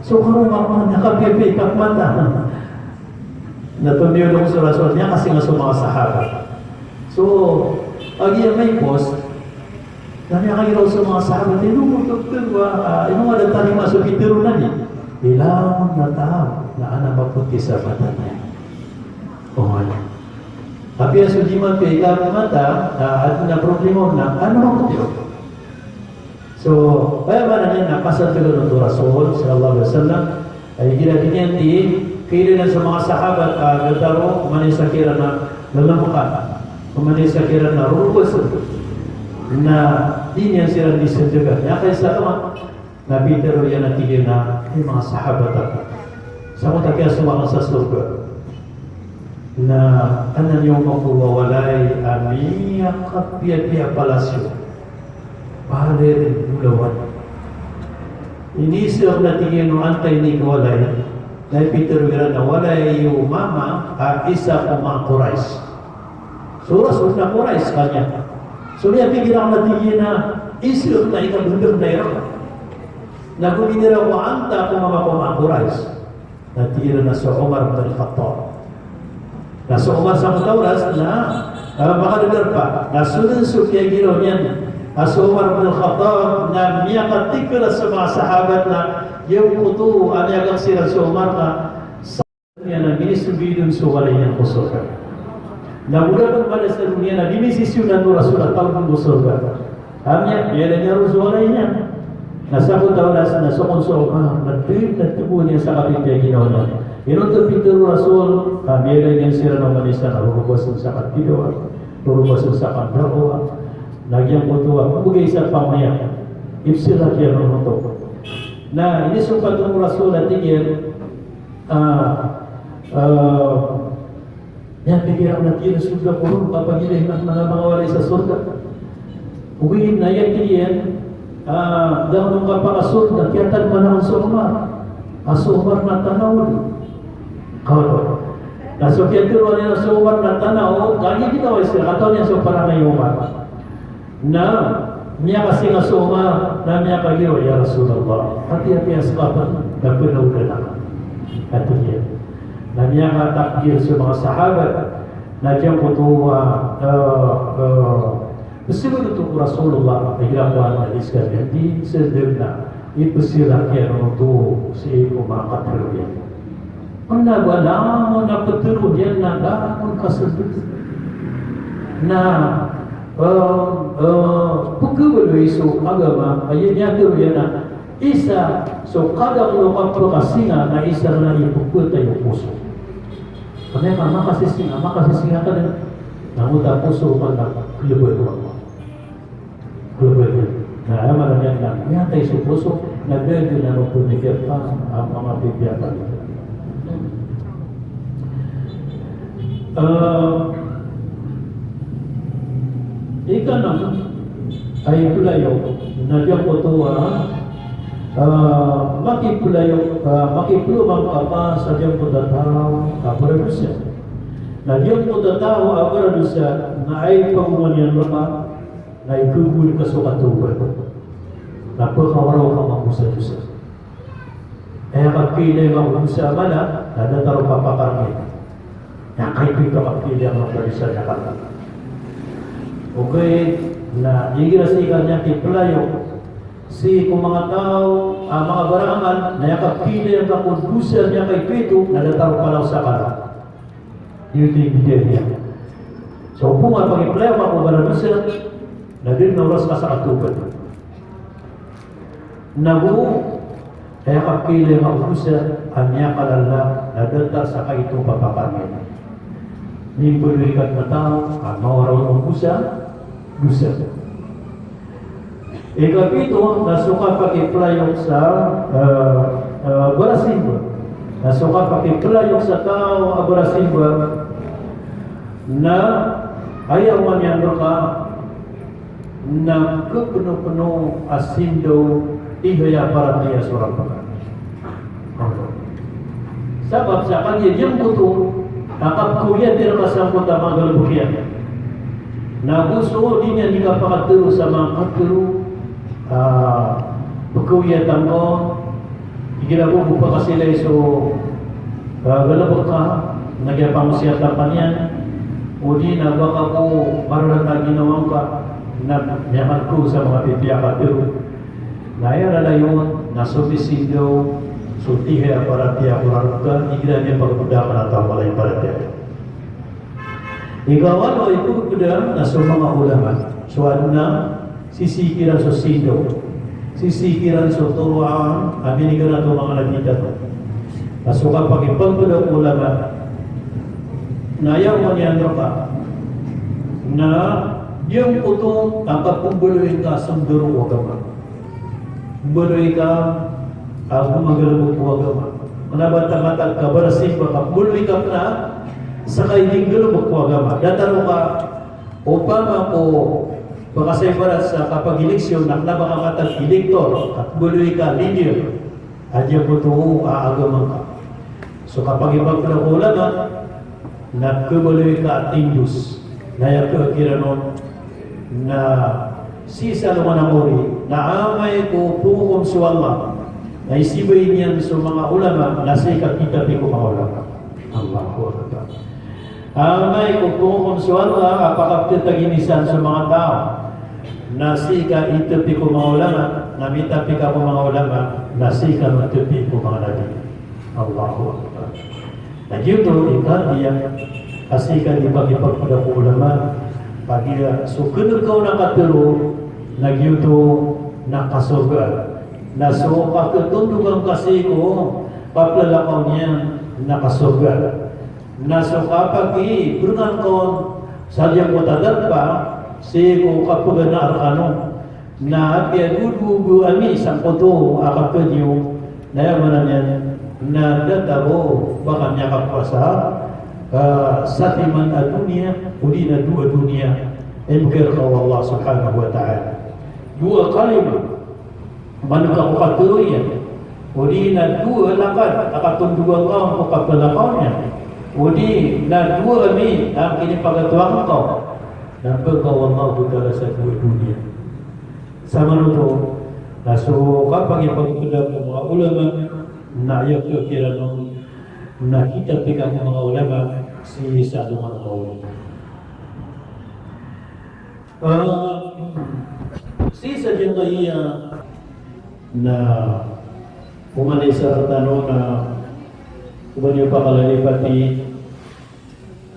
so karoma ko na kapiyapiya i kapmata." Na tomiyodong so Rasul, miyakasinga so manga sahabat. So, a giya maipos, na miyakagiraw so manga sahabat, ino mo oto pitharo a, ah, ino nga da tarima so pitharo o Nabi. Ilay on a taw na adn a mapoti sa mata niyan. O, aya. Apiya so di mapiya i kapmata, ah, adn a problema on na adn a mapoti on. So, aya maana niyan na kasndgan oto o Rasul sallallahu alaihi wasallam, a igira tig iyan di, kailay niyan so manga sahabat a datar o oman i isa kiran a lalampakan, oman i isa kiran a rorobasan. Na di niyan siran di sndgan. Aya kaisa a alongan na pitharo iyan a tig iyan a, "Hay manga sahabat akn, sa ko ta kiyasowa akn sa sorga, na anan iyo mako a walay a miyakapiyapiya a palasyo, palaya dn bolawan." Iniiza akn a tig iyan o antaa ini ko walay, na pitharo iran a walay o mama a isa ko manga Quraysh. So Rasul na Quraysh skaniyan. So miyapikir akn a tig iyan a isa akn a ikabndg na iran. Na go minira ko antaa ko mama ko manga Quraysh. Na tig iran a so Umar bin Al-Khattab. Na so Umar sa mataw ras na, ah, makadadar pa. Na so dn so kiyagiraw niyan a so Umar bin Al-Khattab na miyakatikl a so manga sahabat na giyangkoto a miyagak siran so Umar na sa niyan a minisobi dn so walay niyan ko sorga. Na go da pn pd sa doniya na di misisiyonan o Rasul a taw dn ko sorga. Aya miyailay niyan roo so walay niyan. Na sa ko taw na sa, na so kon so, ah, na di na tbo niyan sa kapipiya a ginawa niyan. Ino oto pitharo o Rasul, ah, miyailay niyan siran a oman i isa na rorobasan sa katharo, rorobasan sa kadakwa. Na giyangkoto a, bgay sa pamaya. Ipsir a kiyaroon oto. Na inisompat o Rasul a tig iyan, ah, ah, miyapikir akn a tig iyan a sorga ko ron, kapagilay akn a manga walay sa sorga. Ogaid na aya tig iyan, ah, da akn on kapakasorga, kiyatadman akn so Umar. A so Umar na Tanaw. Kaw. Na so kiyatharo iyan a so Umar na Tanaw, kagiya ginawa iyan, katawan iyan so paranay o Umar. Na miyakasinga so Umar, na miyakagiraw, "Ya Rasulullah, hati-hati a sikapan, na pnaodan ka." Katharo iyan. Na miyakatakbir so manga sahabat, na giyangkoto a, eh, eh, pzagad oto ko Rasulullah, igira ko a hadis ka, di sdn na ipzilak iyan oto sii ko manga katharo iyan. Kna ba langon a ptharo iyan na langon kasdn. Na, eh, eh, pkhabaloy so agama, aya niyan tharo iyan na isa so kadakl o kapkasinga na isa na ipkhatay o poso. Kna ka makasisinga, makasisinga ka dn. Na oto a poso ka na klbad o Allah. Klbad. Na aya maana niyan na miyatay so poso, na da dn a mapmikir ka a manga pipiya ka. Eh, ikanm a iplayok, na giyangkoto a, eh, makiplayok, eh, makiploman ka sa giyangkoto a taw a baradosa. Na giyangkoto a taw a baradosa, na aya pagomani niyan rka, na ikhabaloy ka so katawbat. Na pkhawaraw ka mambosadosa. Aya kapkhailay ka ko dosa a mala, na datar o papakargn. Na kaito i kapkhailay ka ko dosa a mala. Okay, na igira sii ka niyan kiplayok sii ko manga taw a manga baramal, na aya kapkhailay ka ko dosa a miyakaito, na datar o palaw sa kala. Giyoto i bidaya niyan. So opama a pagiplayok ka ko baradosa, na da dn a oras ka sa katawbat. Nago aya kapkhailay ka ko dosa a miyakalala, na datar sa kaito o papakargn. Mimbaloy ka dn a taw a mawaraw on ko dosa, dosa. Ikapito na so kapakiplayok sa, eh, eh, barasimba. Na so kapakiplayok sa taw a barasimba na aya omani niyan rka na khapnopno a sindaw, tihay a paratiyaya so Rabb ka. Sabap sa kagiya giyangkoto a kapkhawiyatii rka sangkoto a manga galbk iyan. Na go so di niyan di kapakatharo sa manga katharo, ah, pkhawiyat angka on, igira bo bo pakasilay so, ah, galbk ka, na giya pangosiyat angka niyan, odi na ba ka bo marata a ginawa ngka, na miyakatharo sa manga pipiya a katharo. Na aya lalayon na so misindaw so tihay a paratiyaya ko Rabb ka, igira niyan pagpda a kna taw a mala i paratiyaya. Ikawalo a ipagpda na so manga ulama, so adn a sisii kiran so sindaw, sisii kiran so toroan a miniganat o manga nabi tano. Na so kapakipagpda ko ulama na aya omani niyan rka na giyangkoto a kapmbaloy ka so ndaro o agama. Mbaloy ka a gomanggalbk ko agama. Kna ba tamatag ka barasimba ka mbaloy ka pn a ska i di nggalbk ko agama. Datar o ka opama ko pkasaibarat sa kapag-eleksyon na kna ba ka matag elektor, ka mbaloy ka leader a giyangkoto a agama ngka. So kapakipagpda ko ulama na khabaloy ka a tindos. Na aya kiran on na sii sa alongan a mori, na amay ko pngokom so Allah na isibay niyan so manga ulama, na sii ka kitapi ko manga ulama. Allahu Akbar. Amay ko pngokom so Allah a pakaptataginisaan so manga taw, na sii ka itapi ko manga ulama, na mitapi ka ko manga ulama, na sii ka mitapi ko manga nabi. Allahu Akbar. Na giyoto i kadiya a sii ka di pakipagpda ko ulama, kagiya so kna ka on a katharo, na giyoto na kasorga. Na so kakhatondogan ka sii ko kaplalakaw niyan na kasorga. Na so kapakibrngan ka on sa giyangkoto a darpa sii ko kapagana rkano, na apiya dowa bo ami sangkoto a kapadiyo, na aya maana niyan na datar o ba ka miyakakowa sa, ah, satiman a doniya, odi na dowa doniya. Imbgay rka o Allah subhanahu wa ta'ala dowa kalima. Manka ko katharo iyan. Odi na dowa lakad a katondogan ka ko kapalakaw niyan. Odi na dowa ami a kinipagatoan ka na pkawan ka o Allahu Ta'ala sa dowa doniya. Samanoto na so kapagipagpda ko manga ulama na aya kiran on na kitab iyan ko manga ulama sii sa alongan a mawlid. Ah, sii sa giyangkaya na oman i isa rktano na oman i pakalalipati,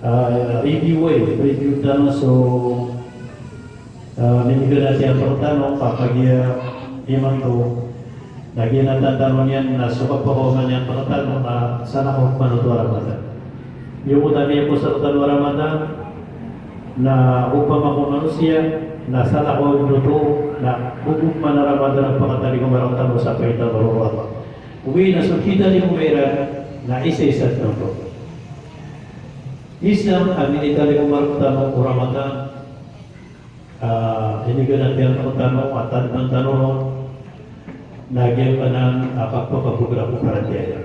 ah, review, eh, review tano so, ah, miniganat iyan rktano, kagiya imanto na giyanan tano niyan na so kapakaoma niyan rktano na salakaw pman oto a Ramadan. Giyoto a miyapos rktano a Ramadan, na opama ko manosiya na salakaw oto na gogoman a Ramadan a pakatalingoma rktano sa paita ko Allah. Ogaid na so kitalingoma iran na isaisa tano oto. Isa a minitalingoma rktano ko Ramadan, ah, iniganat iyan rktano a tadman tano ron na giyangkanan a kapakabagra ko paratiyaya.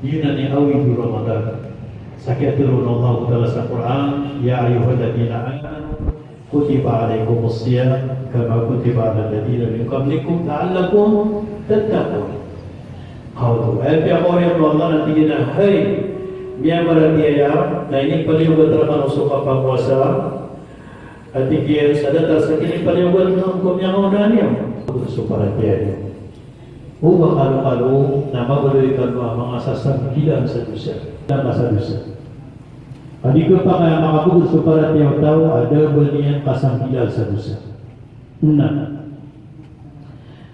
Giyanan i awid o Ramadan. Sa kiyatharo o Allahu Ta'ala sa Qur'an, "Ya ayyuhalladhina amanu kutiba alaykumus siyam kama kutiba alal ladhina min qablikum la'allakum tattaqun." Kaoto, aya piyakaoriyan o Allah na tig iyan a, hay miyamaratiyaya, na inipaliyogat rkano so kapamowasa, a tig iyan sa datar sa kinipaliyogat on ko miyangaoona niyo. So paratiyaya niyo. O ba kalokalo na mabaloy kano a manga sasanggilaan sa dosa. Na masa dosa. A di kapakay a makabager so paratiyaya o taw a da a ba niyan kasanggilaan sa dosa. Na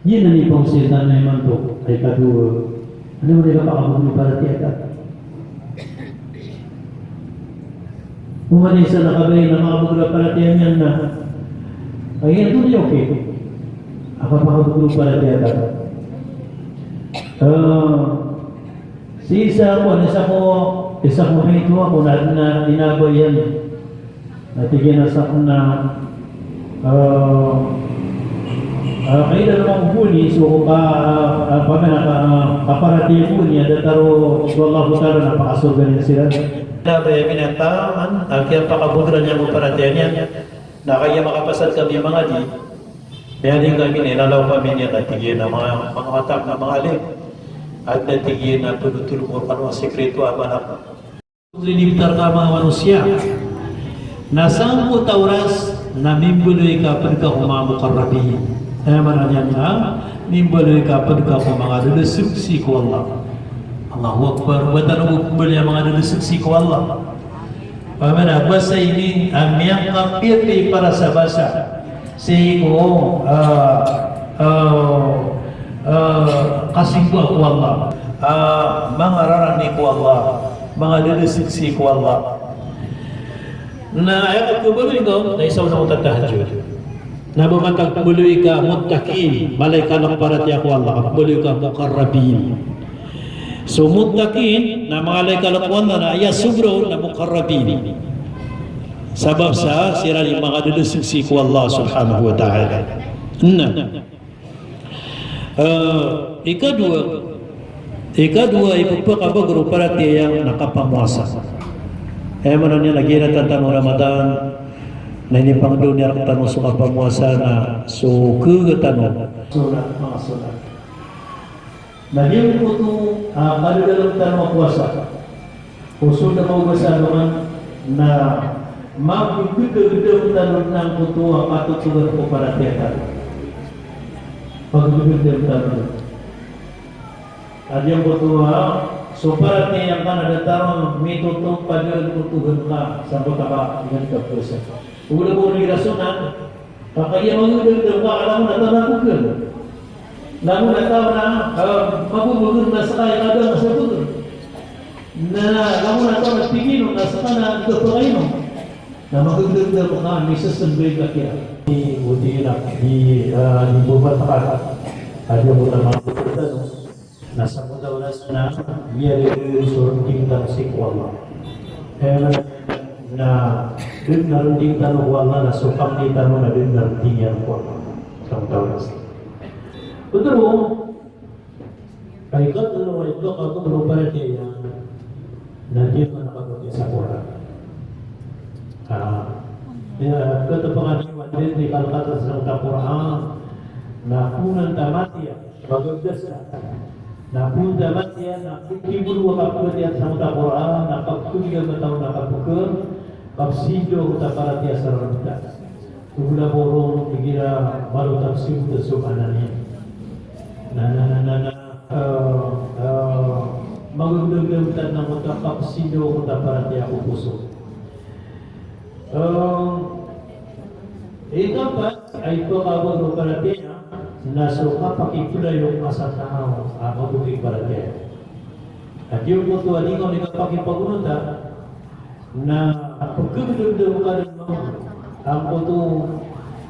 giyanan i pangosay tano imanto, a ikadowa, anda man i kapakabager o paratiyaya tano. Oman i isa na kabaya na makabager a paratiyaya niyan na, a giyanan oto, okay. A kapakabager o paratiyaya tano. Ah, sii sa ko, isa ko, isa ko mito ako na, na inabayan. Na tig iyan a sakn na, ah, ah, kailan mambo ini so ka, ah, ah, pamana ka, ah, kaparatiyaya bo ini a datar o Allahu Ta'ala na pakasorga niyan siran. Na ba iya minata man, a kiyapakabagran iyan ko paratiyaya niyan. Na kagiya makapasad kami a mangadi. Miyadi kami na inalaw kami niyan a tig iyan a manga, manga mataan a manga alim. Adn a tig iyan a pd o tolong o kano a sikreto a maana. Linibtar ka a manga manosiya na sangkoto a oras na mimbaloy ka pd ka ko manga muqarrabin. Aya maana niyan na mimbaloy ka pd ka ko manga dadasg sii ko Allah. Allahu Akbar. Ba tano bo pmbaloy a manga dadasg sii ko Allah. Pamana basa ini a miyakapiyapiya para sa basa. Sii ko, ah, ah, ah, kasimba ko Allah, ah, manga rarani ko Allah, manga dadasg sii ko Allah. Na aya kabaloy ka, na isa on na oto a tahajjud. Na ba matag kabaloy ka muttaqin, malay ka paratiyaya ko Allah, kabaloy ka muqarrabin. So muttaqin, na manga malay ka ko Allah, na aya sobra on na muqarrabin. Sabap sa siran i manga dadasg sii ko Allah subhanahu wa ta'ala. Na, eh, ikadowa, ikadowa i pphakabager o paratiyaya na kapamowasa. Aya maana niyan na giyanan tano Ramadan, na inipangndao niyan rktano so kapamowasa na so khaga tano. Sunnat, manga sunnat. Na giyangkoto a kadadalm tano a powasa, o so da mawasa alongan na magdadagdam tano angkoto a katotogan ko paratiyaya tano. Pagdadagdam tano. A giyangkoto a so paratiyaya angkanan a datar on mitoto pd angkoto hangka sa pkaka ingd ka powasa. Ogaid na bo igira sunnat, Ka kagiya magdagdam ka, langon a taw na pkn. Langon a taw na, ah, mabobogr na ska i kadang sa bogr. Na langon a taw na tig iyan on na ska na dn pkainom. Na magdagdam ka, misasmbay ka kiya. Di, o di na, di, ah, di bobat ka. Adi ako na magdagdam. Na sa madalas na miyaririris so rinding tano sii ko Allah. Kaya na, na dn a rinding tano ko Allah na so pangni tano na dn a rinding iyan ko Allah. Sa madalas. Totoro, ay katlo, ay katlo, katlo paratiyaya na di ka na kapatiyaya sa Qur'an. Ah, iya, katapangan iwan din di kalkatan sa Qur'an na poon ta matiya, pagagdas ka. Na poon ta matiya, na kikibulu ka kapatiyaya sa Qur'an, na kapkibulu ka taw na kapkibulu Kapsindaw ko ta paratiyaya sa Rabb ta. Tig iran a boron, igira malo ta psimbot so maana niyan. Na, na, na, na, na, eh, eh, magagdagdag ta na ko ta kapsindaw ko ta paratiyaya ko poso. Eh, ikapat, ay pakabago paratiyaya, na so kapakipolayo ka sa taw a mabuti paratiyaya. Ati oto a di ngka on di kapakipagonota, na pegegedegedeg ka den mambo angkoto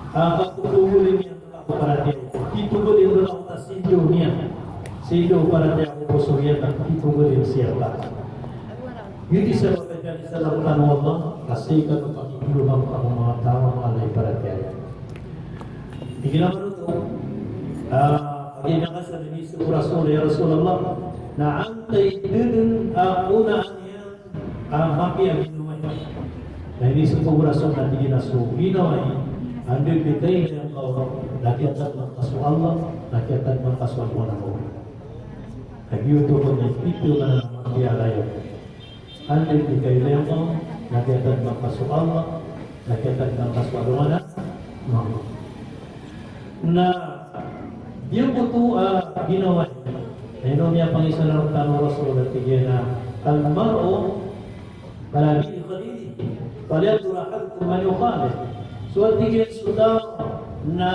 a kapegegedeg iyan a paratiyaya. Titoged iyan a paratiyaya, sindaw niyan. Sindaw paratiyaya ko poso iyan na titoged iyan sii. Giyoto i sabap a iyan i salam tano o Allah, a sii kano pakipolomang ko manga taw a mala i paratiyaya. Igira manoto, ah, igira kasabay so Rasul, "Ya Rasulullah, na antai deden a konaan iyan a mapiya a ginawa iyan?" Na inisembag o Rasul na tig iyan a so ginawa iyan, anda di kailay angka on, na kiyatadman ka so Allah, na kiyatadman ka so alongan a maori. Kagiya oto kon na pito na mapiya a layok. Anda di kailay angka on, na kiyatadman ka so Allah, na kiyatadman ka so alongan a maori. Na giyangkoto a ginawa iyan, na ino miyapangisala rktano o Rasul a tig iyan a, "Al-mar'u ala dini khalilihi, falyanzur ahadukum man yukhalil." So a tig iyan so taw na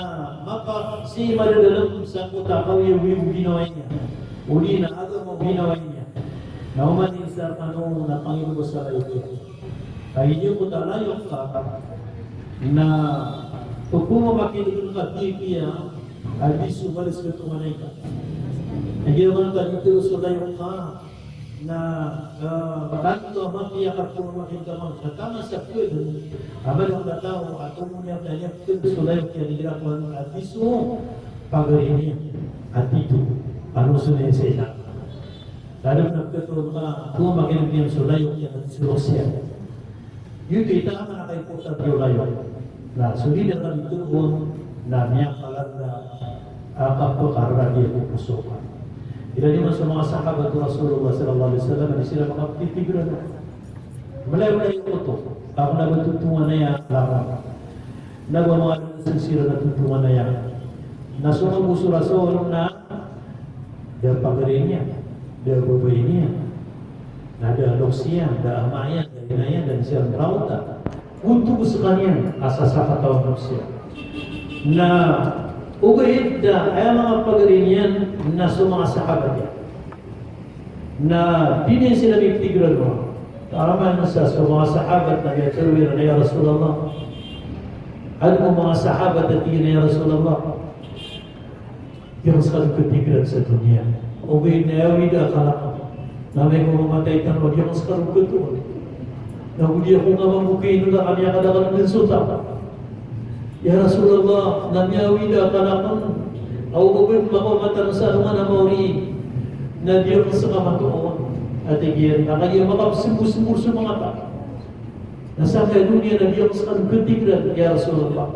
maka sii madadalem sangkoto a kaoyagoyag o ginawa niyan, odi na agama o ginawa niyan. Na oman i isa rkano na pangilay ko sa layok iyan. Ka ino ko ta layok ka, na pepemakinegen ka pipiya a di so bales ka tonganay ka. Na giya man ka di tero so layok ka, na, eh, tanto a mapiya ka pepemakinegen ka man, ka tama sa pwede, a madan ka taw a tomon iyan na iyan pwede so layok iyan igira ko a di so pagari niyan. A tito, ano so niyan sa ina. Lalo na pito na, pemakinegen iyan so layok iyan a di so loks iyan. Giyoto i taman a kaimportante o layok. Na so leader ka di tero on na miyakalanda a kapakararadiya ko poso ka. Igira di man so manga sahabat o Rasulullah sallallahu alaihi wasallam, di siran makaptitigeran. Melayo-layo oto, ka kena ba totonganaya langon. Na ba manga sii siran a totonganaya. Na so mambo so Rasul na da pagari niyan, da babay niyan, na da loks iyan, da ama iyan, da ina iyan, da siran rawata. Oto bo sekaniyan a sasakataw a loks iyan. Na ogaid da aya manga pagari niyan na so manga sahabat iyan. Na di niyan sii na miptigeran o. Taman sa so manga sahabat na miyatero iran a, "Ya Rasulullah." Adn o manga sahabat a tig iyan a, "Ya Rasulullah, di akn skano katigeran sa doniya. Ogaid na aya awida a kalk akn na amay ko mamatay tano, di akn skano katoon. Na go di ako nga mambo kaino ka kami a kadakl dn so taw. Ya Rasulullah, na miyaawida a kalk akn, aw ba ko makaoma tano sa alongan a maori, na di akn ska matoon." A tig iyan, na kagiya makapsmbosmbor so manga taw. Na sa kaya doniya na di akn skano katigeran, ya Rasulullah.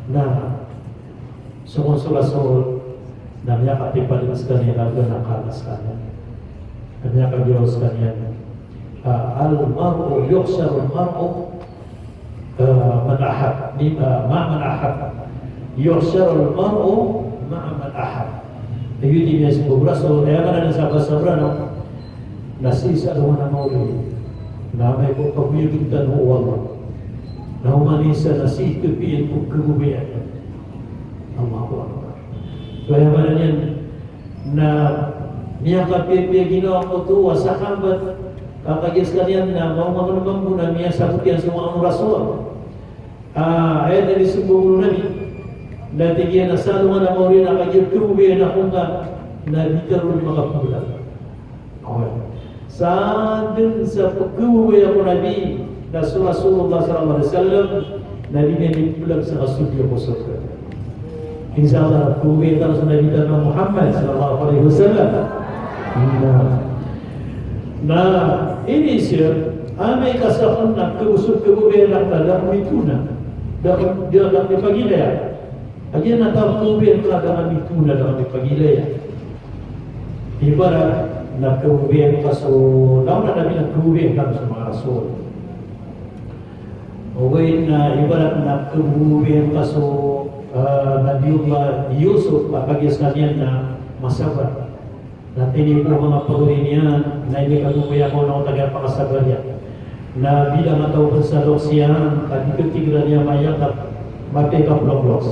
Na so kon so Rasul na miyakatipa dn skaniyan a gana ka skaniyan. Na miyakagiraw skaniyan. Ah, al-mar'u, yuhsharul mar'u, ah, man ahab, di, ah, ma'a man ahab. Yuhsharul mar'u ma'a man ahab. Aya di niyan sii bo Rasul, aya maana niyan sa basa Mranaw na sii sa alongan a maori. Na amay ko kagoyagen tano o Allah, na oman i isa na sii kapiya ko kababayaan. Allahu Akbar. So aya maana niyan na miyakapiyapiya ginawa angkoto a sahabat, ka kagiya skaniyan na maoma kano mambo na miyasabot iyan so manga Rasul. Ah, aya na inismbag o Nabi, na tig iyan a sa alongan a maori na kagiya kababayaan ako ngka na di ka ron makapagdam. Oway. Sa dn sa pkhababayaan ko Nabi na so Rasulullah sallallahu alaihi wasallam na di niyan iplag sa kasold iyan ko sorga. Insha Allah, na pkhababayaan tano so Nabi tano a Muhammad sallallahu alaihi wasallam. Na, na, ini siya, amay ka sakn na khababayaan, khababayaan ka da a mitona. Da, da, da a mipagilaya. Agiya na ta pkhababayaan ka da a mitona, da a mipagilaya. Ibarat na khababayaan ka so, na, na, na, na khababayaan ka so manga rasul. Ogaid na ibarat na khababayaan ka so, ah, Nabiyullah Yusuf, a kagiya skaniyan na masabar. Na tinipo o manga pagari niyan, na ini khababayaan ko na o taga pakasabar iyan. Na bilang a taw pn sa loks iyan, ka di khatigran iyan maiyak, mapiya i kaploklok.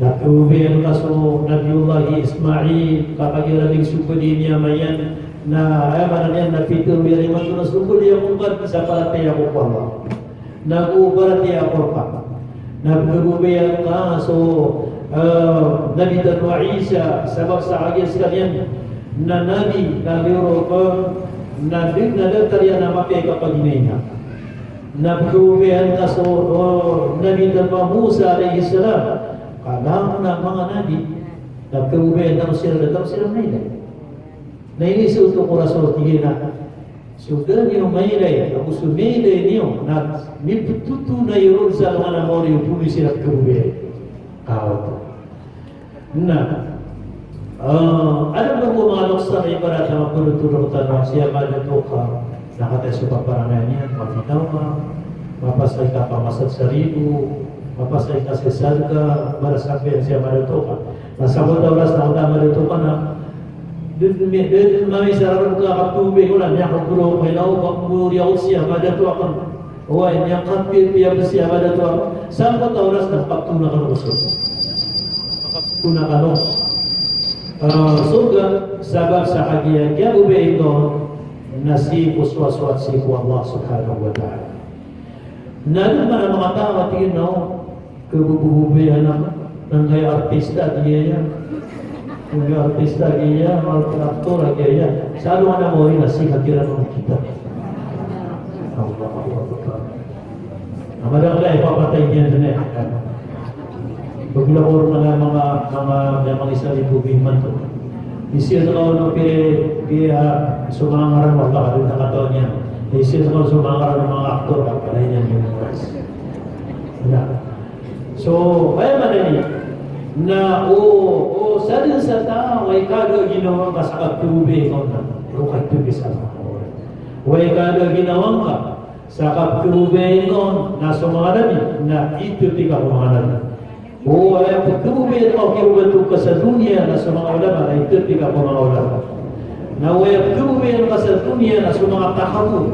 Na khababayaan ka so Nabiyullah Ismail, ka kagiya ratig so badi niyan a mayan, na aya maana niyan na pitharo iyan imanto na so badi akongka di sa paratiyaya ko Allah. Na go paratiyaya ko Qur'an. Na khababayaan ka so, eh, Nabi tano a Isa, sabap sa kagiya skaniyan na nabi, na di roo pn, na di, na datar iyan a mapiya i kapaginaina. Na khababayaan ka so, o, Nabi tano a Musa alayhis salam. Ka langon a manga nabi, na khababayaan tano siran, datar siran mailay. Na ini so oto ko rasul, tig iyan a so da niyo mailay, ago so mailay niyo, na miptotonay ron sa manga na maori o phoon iyan siran khababayaan. Ka oto. Na, ah, adn mambo a manga loks a ibarat a mapolotolot tano, sii a madato ka, na kataya so paparangayan iyan, mapitaw ka, mapasay ka pamasa sa ribo, mapasay ka sa sarga, mala sa piyan sii a madato ka. Na sabot a oras na oto a madato ka na, dn, dn, dn, mami sa raron ka kaptobay ko na, miyakagoro ko, ina o, bakuri ako sii a madato akn. Oway, miyakapiyapiya bs sii a madato akn. Sabot a oras na kaptona kano ko sorga. Kaptona kano, ah, sorga, sabap sa kagiya, giya bo ba ito, na sii ko sowasowat sii ko Allah subhanahu wa ta'ala. Na adn man a manga taw a tig iyan a, o, khababayaan akn, na angkaya artista a giya iyan. Angkaya artista a giya iyan, angkaya aktor a giya iyan. Sa alongan a maori na sii ka kiran o kitab. Allahu Akbar. Na madakl a ipapatay niyan dn iyan. Pagila ko ron na manga, manga, manga isa ribo imanto. Isir ka on o pira, pira, so manga ngaran o, baka dn a katawan iyan. Isir ka on so manga ngaran o manga aktor, baka dn iyan memorize. Na. So, aya maana niyan na, o, o, sadn sa taw a ikadowa a ginawa ngka sa kapkhababayaan ka on na roo ka itopik sa manga. O, ikadowa a ginawa ngka sa kapkhababayaan ka on na so manga nabi, na itopik ka ko manga nabi. O, aya pkhababayaan ka o kiyabato ka sa doniya na so manga ulama, na itopik ka ko manga ulama. Na o aya pkhababayaan ka sa doniya na so manga takabor.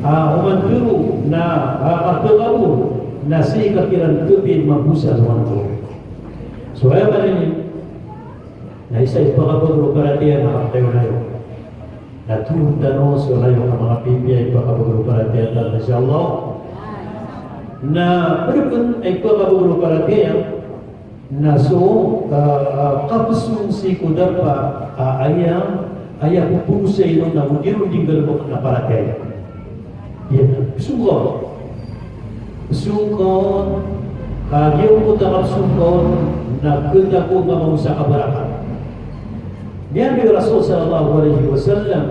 Ah, oman tero na, ah, katakabor na sii ka kiran topik mambo sa manga ulama. So, aya maana niyan na isa i pkapagoro paratiyaya na kayo-kayo. Na toro tano so layo a manga pipiya i pkapagoro paratiyaya tano, insha Allah. Na pd pn a ipkapagoro paratiyaya na so, ah, ah, kapsong sii ko darpa, ah, aya, aya pphosay ron na o di ron di nggalbkn a paratiyaya. Iya, psong ka on. Psong ka on, ka giyangkoto a kapsong ka on na khatakon ka mambo sa kabarakat. Miyaaloy o Rasul sallallahu alaihi wasallam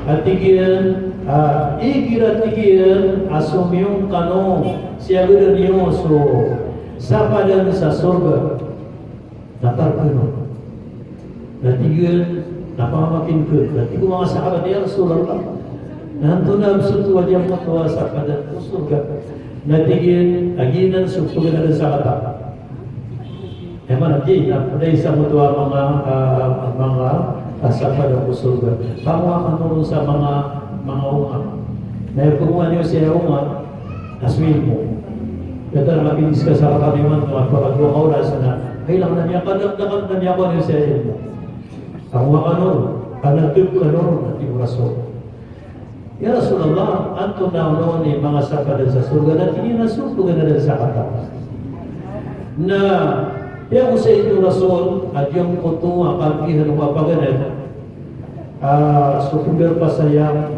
a tig iyan, a, igira tig iyan a somiyong kano, siyagadan iyo so sapadan sa sorga. Na targ kano. Na tig iyan, na pamamakin ko. Na tig o manga sahabat, "Ya Rasulullah, na antonaa bs oto a giyangkoto a sapadan ko sorga?" Na tig iyan a giyanan so paganadan sa kata. Aya maana niyan na pd a isa oto a manga, ah, manga, ah, sapadan ko sorga. Pangowa kano ron sa manga, manga onga. Na aya pangowa niyo sa onga, na so ilmo. Datar a mapindiskas a kata imanto, mapakadowa ka oras na kailangan a miyakadakdakl na miyakowa niyo sa ilmo. Pangowa kano ron, panatb kano ron, na tig o Rasul. Ya Rasulullah, antonaa on i manga sapadan sa sorga? Na tig iyan a so paganadan sa kata. Na piyagosay o Rasul a giyangkoto a kagiya o papaganad, ah, so pndarpa saya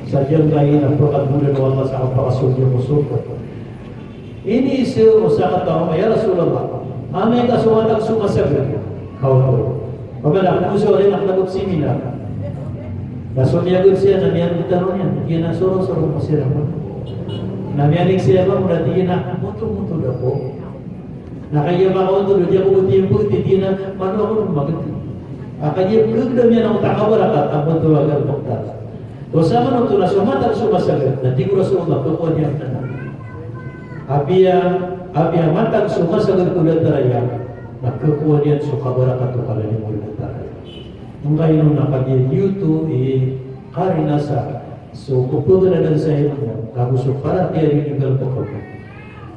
sa giyangkai a pkhagodan o Allah sa kapakasold iyan ko sorga. Iniiza o sakataw a, "Ya Rasulullah, Amay ka so matag so masagad. Kaoto. Pamana ko so rin a tago seminar. Na so miyagad siya na miyan'g tano niyan. Iyan a soro-soro ko siran. Na miyan'g siya ba, na tig iyan a moto-moto da ko. Na kagiya makaoto da, di ako batiyan pagati, tig iyan a mano ako magati. A kagiya pagda miyan ako takabarakat, ako to agal pagtara. O samanoto na so matag so masagad, na tig o Rasulullah, pkowa niyan anan. Apiya, apiya matag so masagad ko datar aya, na khakowa niyan so kabarakat o kalalimo o datar aya. Angkaino na kagiya giyoto i karinasa so kapaganadan sa ilmo, ago so paratiyaya niyan a galbk.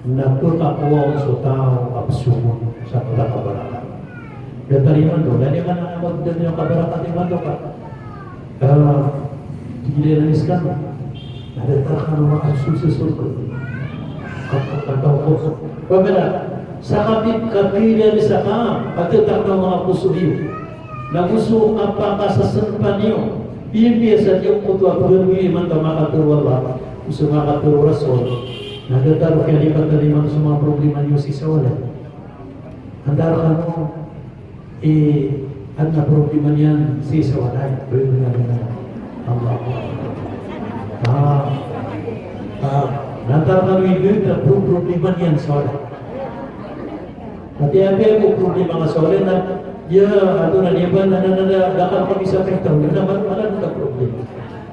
Na pkhakowa on so taw a pzomon sa kabarakat. Datar imanto, da niyan man a magdam iyan a kabarakat imanto ka. Ah, tig iyan a iskano. Na datar kano makasold sa sorga. Ka-, ka-, kataw ko. Pamana, sa kapi-, kapiliyan sa ka, a datar kano makaposo iyo. Na go so kapakasasnpan iyo. Pipiya sa iyo ko to a pagari imanto a makatharo o Allah. Go so makatharo o Rasul. Na datar o kiyalipatan imanto so manga problema niyo sii sa walay. Antaa rkano i adn a problema niyan sii sa walay, problema niyan. Allahu Akbar. Ah, ah, antaa rkano i adn a pro-, problema niyan sa walay. Pati apiya ko problema ka sa walay na, ya, ato na niyan ba na, na, na, na, da ka kami sa pita, na, na, na, na, na, problema.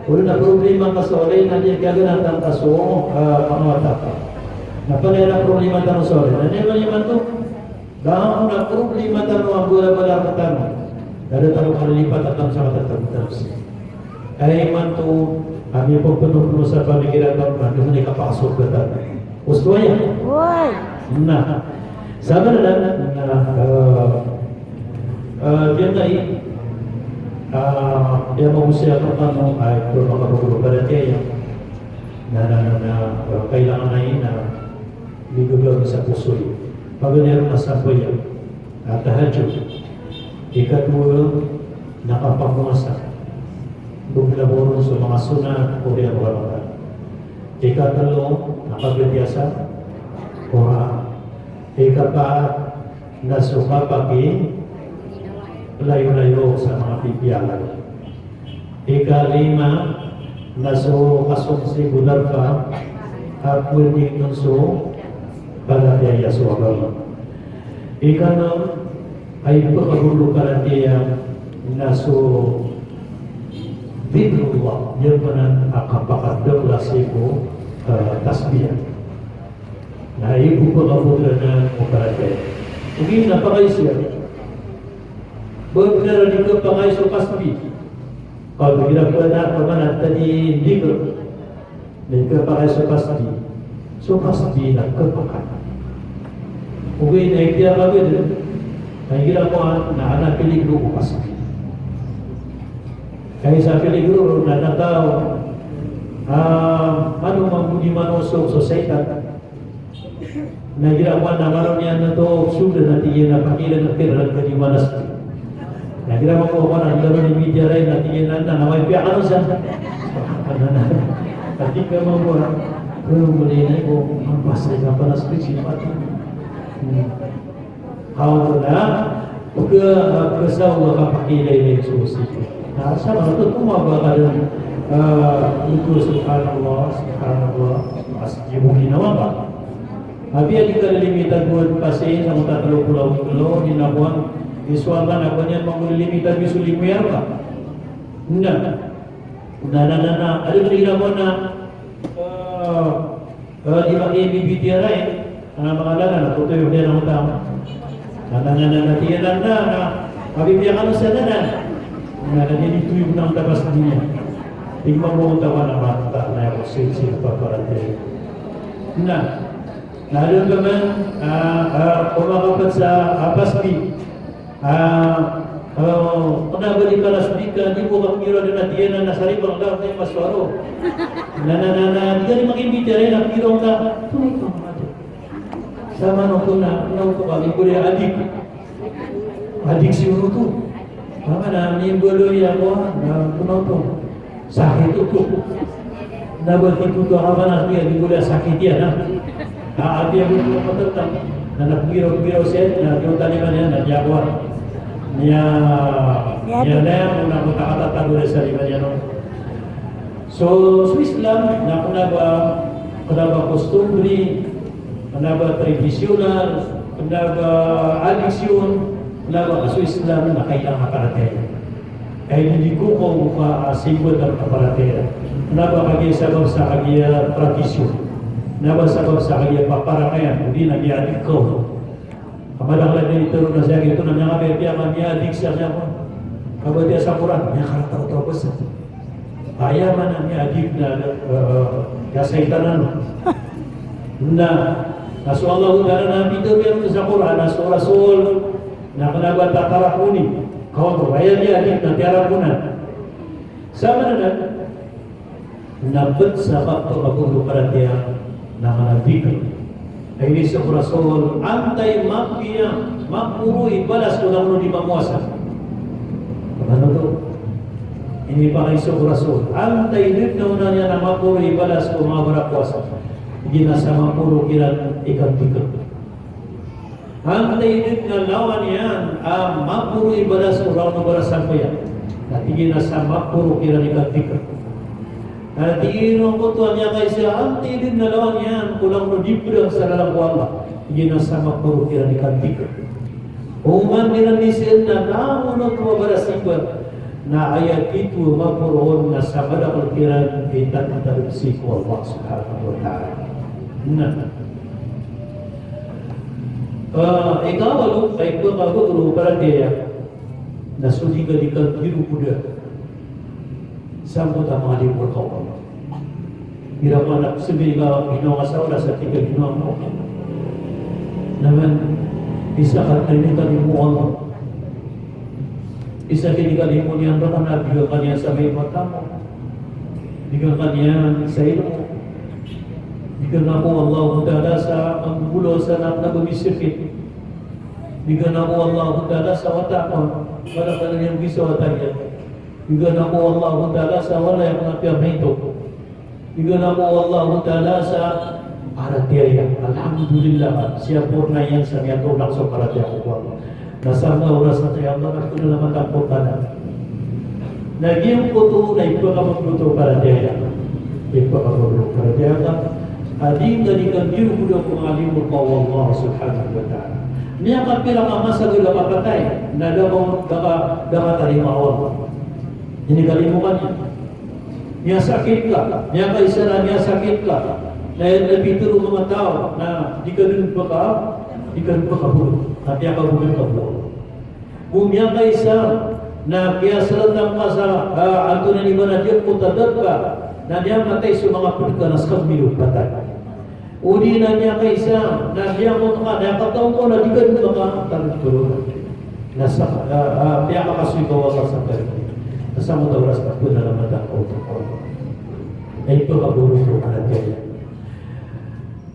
Olo na problema ka sa walay na niyan kiyaganatan ka so, ah, pangawata ka. Na palaya na problema tano sa walay. Na niyan ba niyan man to, Ba angkoto na problema tano a bala-bala rktano. Da tano kalilipatan tano sa katatagotagos. Aya imanto, a miyapphano-phano sa pamikiran tano, na di man i kapakasorga tano. Osto aya? Oway. Na. Sabaad na, na, eh, eh, giya na i, eh, giya magosaya rktano, ay, pmakabago o paratiyaya. Na, na, na, na, eh, kailangan na i, na, Migagaw sa poso iyo. Paganay ron a sambayang a tahajjud. Ikadowa na kapamowasa. Bglabaw ron so manga sunnat o riyadh o Ramadan. Ikatlo na kabatiya sa Qur'an. Ikapat na so kapakilay-layo sa manga pipiya a lagid. Ikalima na so kasong sii ko darpa a pwede on so paratiyaya so agama. Ikanom a ipkhagondo paratiyaya na so dhikrullah, aya pman a kapakadakl sii ko, eh, tasbih. Na ipkhagondo na o paratiyaya. Ogaid na pakaiza. Ba bnar a di kapakay so tasbih. Ka ba igira pn a pamana tadi dhikr. Di kapakay so tasbih. So tasbih na kapakay. Ogaid na igira ka bnar, na igira ko an, na adn a peligro ko tasbih. Kay sa peligro na adn a taw, ah, mano mambo di manosok so saitan. Na igira ko an na maro niyan na to, sugd na tig iyan a pakilay na pira ka di manas. Na igira mambo ko an na maro niyan na mitiyarai na tig iyan a na, na may piya kano sa. Na, na, na. Tig ka mambo na. Pero muli na ko, ang pasay ka panas ko si pati. Hmm. Kaoto na, pkha, pkhasaw a kapakilay na so sii. Na, sa manoto ko mabaka dn, eh, ito, subhanallah, subhanallah, as di mo ginawa ba? Apiya di ka limitan ko pasay sa mata tlo polo tlo, di na ko an, di so Allah na ko niyan mambo limitan di so limo iyan ka. Na, na, na, na, na, adn a di na ko na, eh, Eh, di ba, eh, bibitiyarai, ah, manga lalan, ah, koto iyo, di na utang. Na, na, na, na, na, tig iyan a na, na, na, mabibiya kano sa na, na. Na, na, di, di, toy ko na ang tabas niyan. Tig mambo ko tawan a mata, na, ako, sii, sii, paparatiyaya. Na, na, adn pman, ah, ah, komakapat sa, ah, pasbi. Ah, oh, kna ba di ka na speaker, di bo ka piro na tiyan na sariba ka da, tayo maswaro. Na, na, na, na, di ka di makimbitiyarai na piro ka. Tumito, tumito. Sa manoto na, na oto ka, di ko di adik. Adik si oto. Mama na, ni bolo ya ko, na, tumito. Sakit oto. Na ba di ko to, apa na, di ko di sakit iyan, na. Na apiya bo ko matatang, na naggiraw-giraw siya, na giyoto a lima niyan, na miyakowa. Miya, miya, miya na, na ko takatatago sa lima niyan, no? So, so Islam, na kena ba, kena ba customary, kena ba traditional, kena ba addiction, kena ba, so Islam, na kailangan a paratiyaya. Ay, di ko ko ka, ah, simbol a paratiyaya. Kena ba kagiya sabap sa kagiya tradisyon. Kena ba sabap sa kagiya paparangayan, odi na miyadik ko. Ka madakl a di tero na siya gito na miyakapiya, miyakapiya, miyadik siya, miyakowa. Kabatiya sa Quran, miyakarataw-taw basa. Aya maana miyadik na, eh, kasaytanan. Na, na so Allah Ta'ala na pitharo iyan sa Quran, na so Rasul, na kena ba tatarakuni. Kaoto, aya miyadik na tiyarakunan. Sa maana na, na ped sa kapakaboro paratiyaya na kena dhikr. Aya iniiza o Rasul, antai mapiya maporo i balas ko langon o di mamowasa. Ano to? Inipakaiza o Rasul, antai den a ona niyan a maporo i balas ko manga barapowasa. Giya na sa maporo kiran i kadhikr. Antai den a lawan iyan a maporo i balas ko langon o barasambayang. Na tig iyan a sa maporo kiran i kadhikr. Na tig iyan angkoto a miyakaisa, antai den a lawan iyan ko langon o di berang sa lalan ko Allah. Tig iyan a sa maporo kiran i kadhikr. Oman iran di sen na langon oto a barasimba. Na aya tito a maporo on na sa madakl kiran i tadmtadm sii ko Allah Subhanahu wa Ta'ala. Na. Ah, ikawalo, ay pekabagr o paratiyaya na so di ka di ka girogoda sangkoto a manga limo rka o Allah. Igira ko anak sembay ka ginawa ka sa oras a tig ka ginawa ko. Na man, isa ka di ka limo o Allah. Isa ki di ka limo niyan rka na bigan ka niyan sa maito a tamok. Bigan ka niyan sa ilmo. Bigan ka o Allah Ta'ala sa anggolo sa anak na ba miskin. Bigan ka o Allah Ta'ala sa wata ka, wala ka niyan bisa wata iyan. Bigan ka o Allah Ta'ala sa walay a kena piyamaito. Bigan ka o Allah Ta'ala sa paratiyaya. Alhamdulillah, siyaporna iyan sa miyatolak so paratiyaya ko Allah. Na sa manga oras a kaya Allah na kena na matangkotan. Na giyangkoto na ipakabagr o paratiyaya. Ipakabagr o paratiyaya. A di ka di ka girogoda ko manga limo rka o Allah Subhanahu wa Ta'ala. Miyakapira ka masa a kapatay, na da ka, da ka, da ka tarima o Allah. Ini kalimo ka niyan. Miyasakit ka, miyakaisa na miyasakit ka. Na iyan na pitharo o manga taw, na di ka den peka, di ka den pekabolog. Na piyakabolog ka bo. Go miyakaisa, na kiyasalantan ka sa, ah, antonaa i maana, di ako tadad ka. Na miyamatay so manga ped ka na ska milopatay. Odi na miyakaisa, na miyakaisa ka, na aya kataw ko na di ka den makatarod ko. Na sa, ah, ah, piyakakasoy ka o Allah sa tarod. Na sa manga oras na pena na matangkotan. Ay pekabagr o paratiyaya.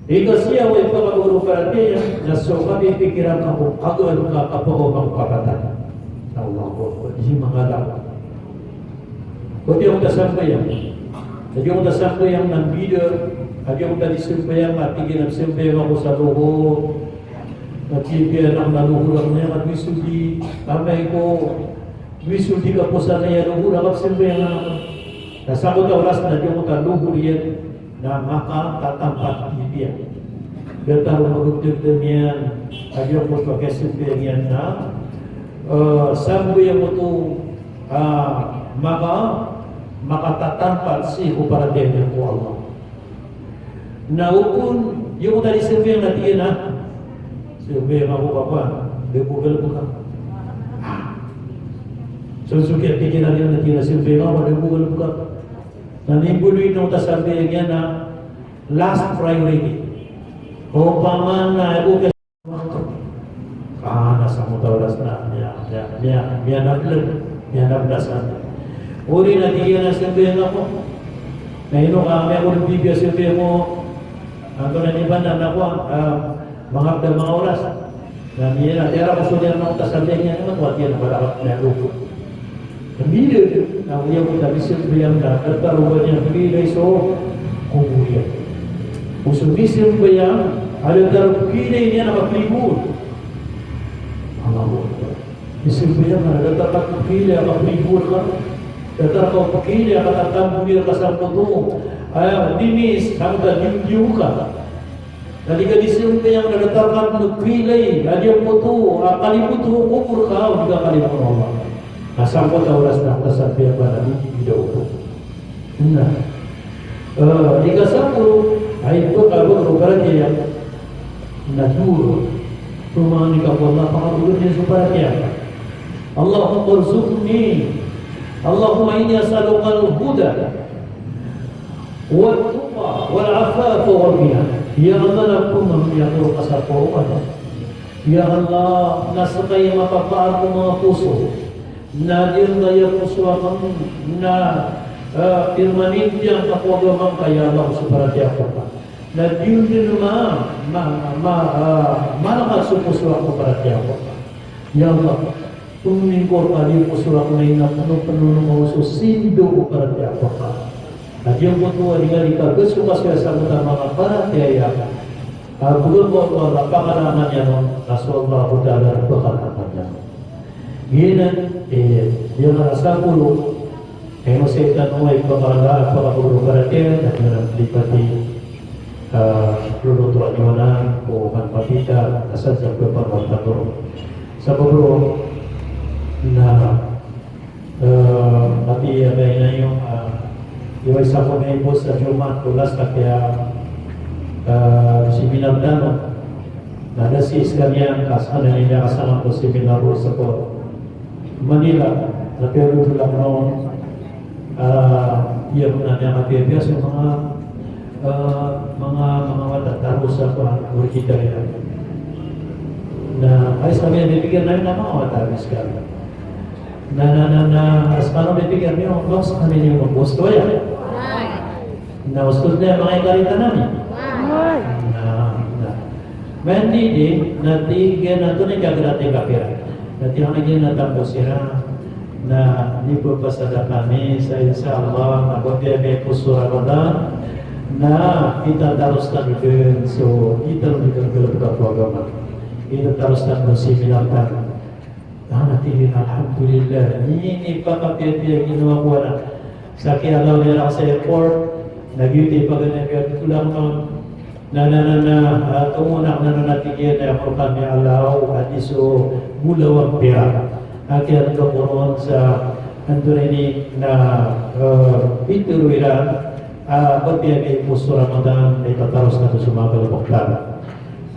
Ikasiyaw a ipakabagr o paratiyaya, na so kapipikiran ka ko kagaan ka kapakaoma ko kapatay. Allahu Akbar. Di mangala. Ko di ako ta sambayang. Ko di ako ta sambayang na mbida. Ko di ako ta di sambayang, na tig iyan a sambayang ako sa lohor. Na tig iyan a lohor ako niyan, na di sodi. Amay ko di sodi ka posan iyan a lohor, na kasambayang ako. Na sangkoto a oras na di ako ta lohor iyan. Na makatatampat i pipiya. Datar o magdagdag iyan, a giyangkoto a kasambayang iyan na, eh, sambayang oto, ah, maka, makatatampat sii ko paratiyaya niyan ko Allah. Na opama, giyangkoto a di sambayang na tig iyan a, sambayang ako ka kowan, da ko galebeka. So, so kiyapikiran iyan na tig iyan a sambayang ako, da ko galebeka. Na nimbaloy o ta sambayang iyan na last priority. Opama na, eh, okay. Ah, na sa manga oras na, miya, miya, miya, miyanablan, miyanablan sa. Odi na tig iyan a sambayang ako. Na ino ka, miya ko di bibiya sambayang ako. Antonaa i maana na kowan, ah, manga ped a manga oras. Na miya na, tiyara ko so niyan na ko ta sambayang iyan, na kowan iyan na balakat na loko. Mbida, na giyangkoto a di sambayang na, datar o ba niyan mbida so kobor iyan. O so di sambayang, A datar a pkhailay niyan a kapribo. Allahu Akbar. Di sambayang ka na datar ka pkhailay a kapribo ka. Datar ka pkhailay a katatambo iyan ka sangkoto a limis, sangkoto a diyondiyon ka. Na di ka di sambayang na datar ka pkhailay a giyangkoto a kalimoto o kobor ka, o di ka kalimoto o Allah. Na sangkoto a oras na kasambayang ka na di, di daw oto. Na, eh, ikasampo, ay pkabagr o paratiyaya na dowa. Pamangni ka ko Allah, pakabagr iyan so paratiyaya. Allahumma rzuqni. Allahumma inni as'aluka al-huda wat-tuqa wal-'afafa wal-ghina. Ya Allah, na pamangni ako rka sa Qur'an. Ya Allah, na ska i mapapaar ko manga poso. Na di ngka aya poso akn na, eh, permanente angka ko agama ngka, ya Allah, so paratiyaya ko rka. Na di ngka dn ma-, ma-, ma-, eh, malakas so poso akn ko paratiyaya ko rka. Ya Allah, pangnin ko rka a di poso akn na inapno-pno o manga oso, sindo ko paratiyaya ko rka. Na giyangkoto a di ka di kasokasoya sangkoto a manga paratiyaya. A bgan ko Allah, pakalaman iyan on, na so Allahu Ta'ala a pakalaman iyan on. Giyanan, eh, giyanan a sapolo, eh, masaitan o ay pangalaga, pangalaga o paratiyaya, na giyanan lipati, ah, loloto a niyo na, o man mapita, na sadn sa pangalaga o. Sabap roo, na, eh, mati a ba ina iyo, ah, iway sa ko na ibos sa Jumat, tolas ka kiya, eh, seminar tano. Na da si skaniyan, ka skaniyan i miyakasangan ko seminar roo sa ko Manila, na piyagotol akn on, ah, iya ko na miyakapiyapiya so manga, ah, manga, manga wata taro sa ko, ah, orkida iyan. Na, ay, skami a mipikir na manga wata, miskal. Na, na, na, na, skano mipikir niyo, no, skami niyo, gusto ya. Na, gusto niyo, manga ikarita nami. Na, na. Mandi di, na tig iyan a antonaa i kagrati ka pira. Na tig iyan a giyanan a tambo siran. Na di pphasada kami sa insha Allah, na ba piyapiya ko so Ramadan. Na itataros tano dn so, itataros tano dn so seminar tano. Na tig iyan, alhamdulillah, inipakapiyapiya ginawa ko anan. Sa kiyalaw iran sa airport, na giyoto i paganay a kulang on. Na, na, na, na, ah, tomo na, na, na, na, tig iyan a aya ko rkami alaw a di so bolawan a pira. A kiyaadn ko ron sa antonaa ini na, eh, pitharo iran, ah, ba piyapiya ko so Ramadan, na itataros tano so manga kalbk tano.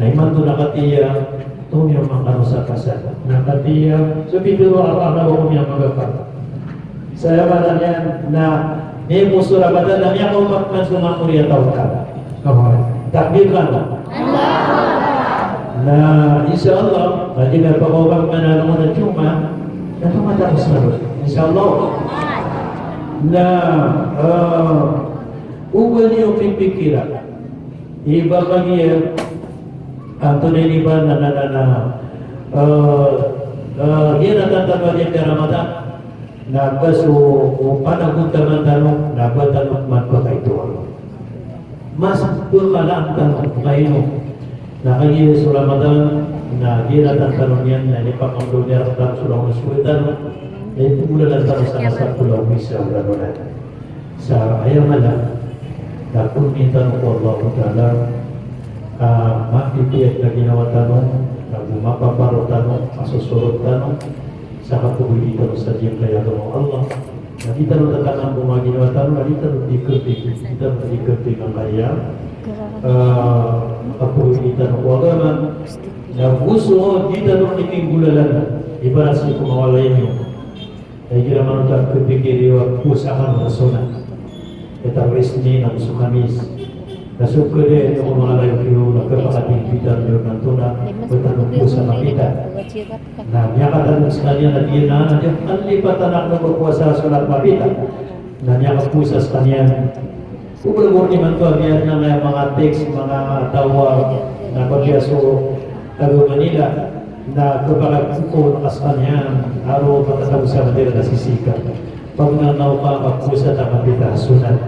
Na imanto na katiya, tomiyo makarosa ka sa. Na katiya, so pitharo a, a, na ba ko miyamagakal. Sa aya maana niyan na miyaposo Ramadan na miyakaoma man so manga koriyataw tano. Takbir tano. Na insha Allah, na di na pakaoma man a langon a Jumat, na tomatapos na ron. Insha Allah. Na, eh, oba niyo pipikira. Iba kagiya, antonaa ini ba na, na, na, na, eh, eh, giyanan tano a giyangkai a Ramadan, na ba so, o panagontaman tano, na ba tano man pakaito. Mas pkalaan tano, kaino. Na kagiya so Ramadan, na giyanan tano niyan, na inipakamdaw iyan rktano so langon a soy tano, na ipgolalan tano sa masa a polo ago isa a olan. Sa aya mala, na pangnin tano ko Allahu Ta'ala, ah, mapipiya a ginawa tano, na go mapaparo tano, masosorot tano, sa kapagoi tano sa giyangkai a agama o Allah. Na di tano tatangan ko manga ginawa tano, na di tano di keping, di tano di keping angkaya, ah, kapagoi tano ko agama. Na go so, di tano di kinggolalan, ibarat sii ko manga walay niyo. Na igira manoto a kapikir iyo a powasa kano a sonat. Aya taro Isnin ago so Khamis. Na so khaday niyo ko manga layok iyo na kapakatigpitan iyo na antonaa, ba tano powasa mapita. Na miyakatano skaniyan a di na, na di kalipatan akn ko powasa sonat mapita. Na miyakapowasa skaniyan. Ko balaw ko imanto a miyadn angkaya manga text, manga taw a, na kapiya so taga Manila, na kapakapokon ka skaniyan, aro matatago sa Manila na sisii ka. Pagnanaw ka a powasa ta mapita a sonat.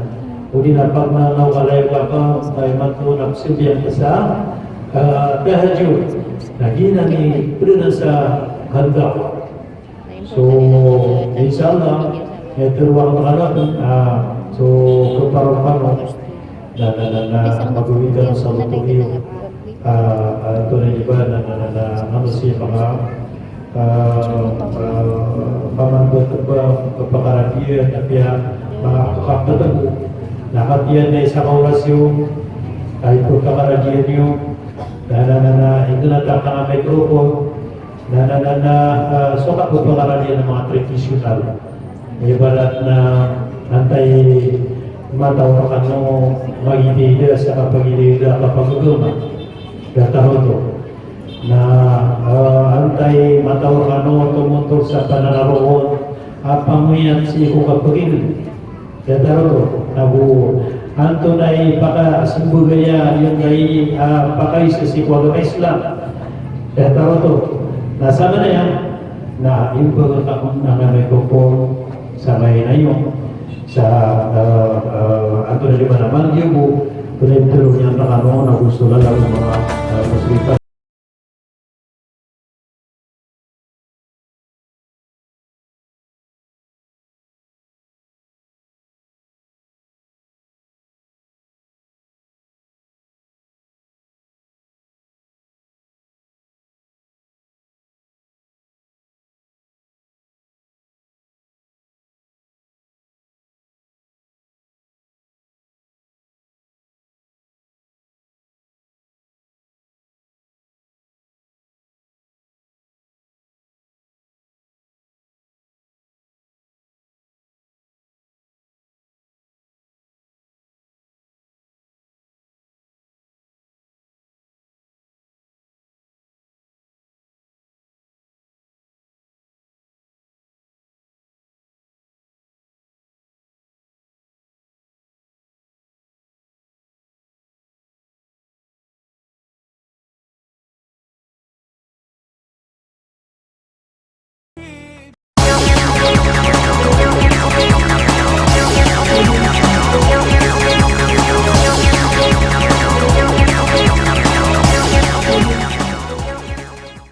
Odi na pagnanaw ka a layok ka, ka imanto na pzambayang ka sa Ah, tahajjud. Na giyanan i pd anan sa kandakaw. So, insha Allah, eh, tero a kandakaw, ah, so, keparo kano. Na, na, na, na, magowi kano sa loto iyo. Ah, ah, antonaa i ba, na, na, na, na, ano si manga, ah, ah, paman ba, ba, ba, pakaradiyan, na piya, manga kapatag. Na kapiya na isa ka oras iyo, ay, pakaradiyan iyo. Na, na, na, na, ito na tama a microphone. Na, na, na, na, ah, so kapakaradiyan a manga traditional. Ibarat na antaa i matao rkano magidida sa kapagidida a kapagagama. Datar oto. Na, ah, antaa i matao rkano tomontol sa pananaroon a pangoyat sii ko kapagidida. Datar oto, ago antonaa i pakasimbagaya iyan, ah, pakaisa sii ko agama Islam. Datar oto, na samanaya, na imbag ka on a microphone sa maina iyo, sa, ah, ah, antonaa di ba naman iyo bo, antonaa i tero niyan rkano, na gusto lalaw o manga, ah, Muslim.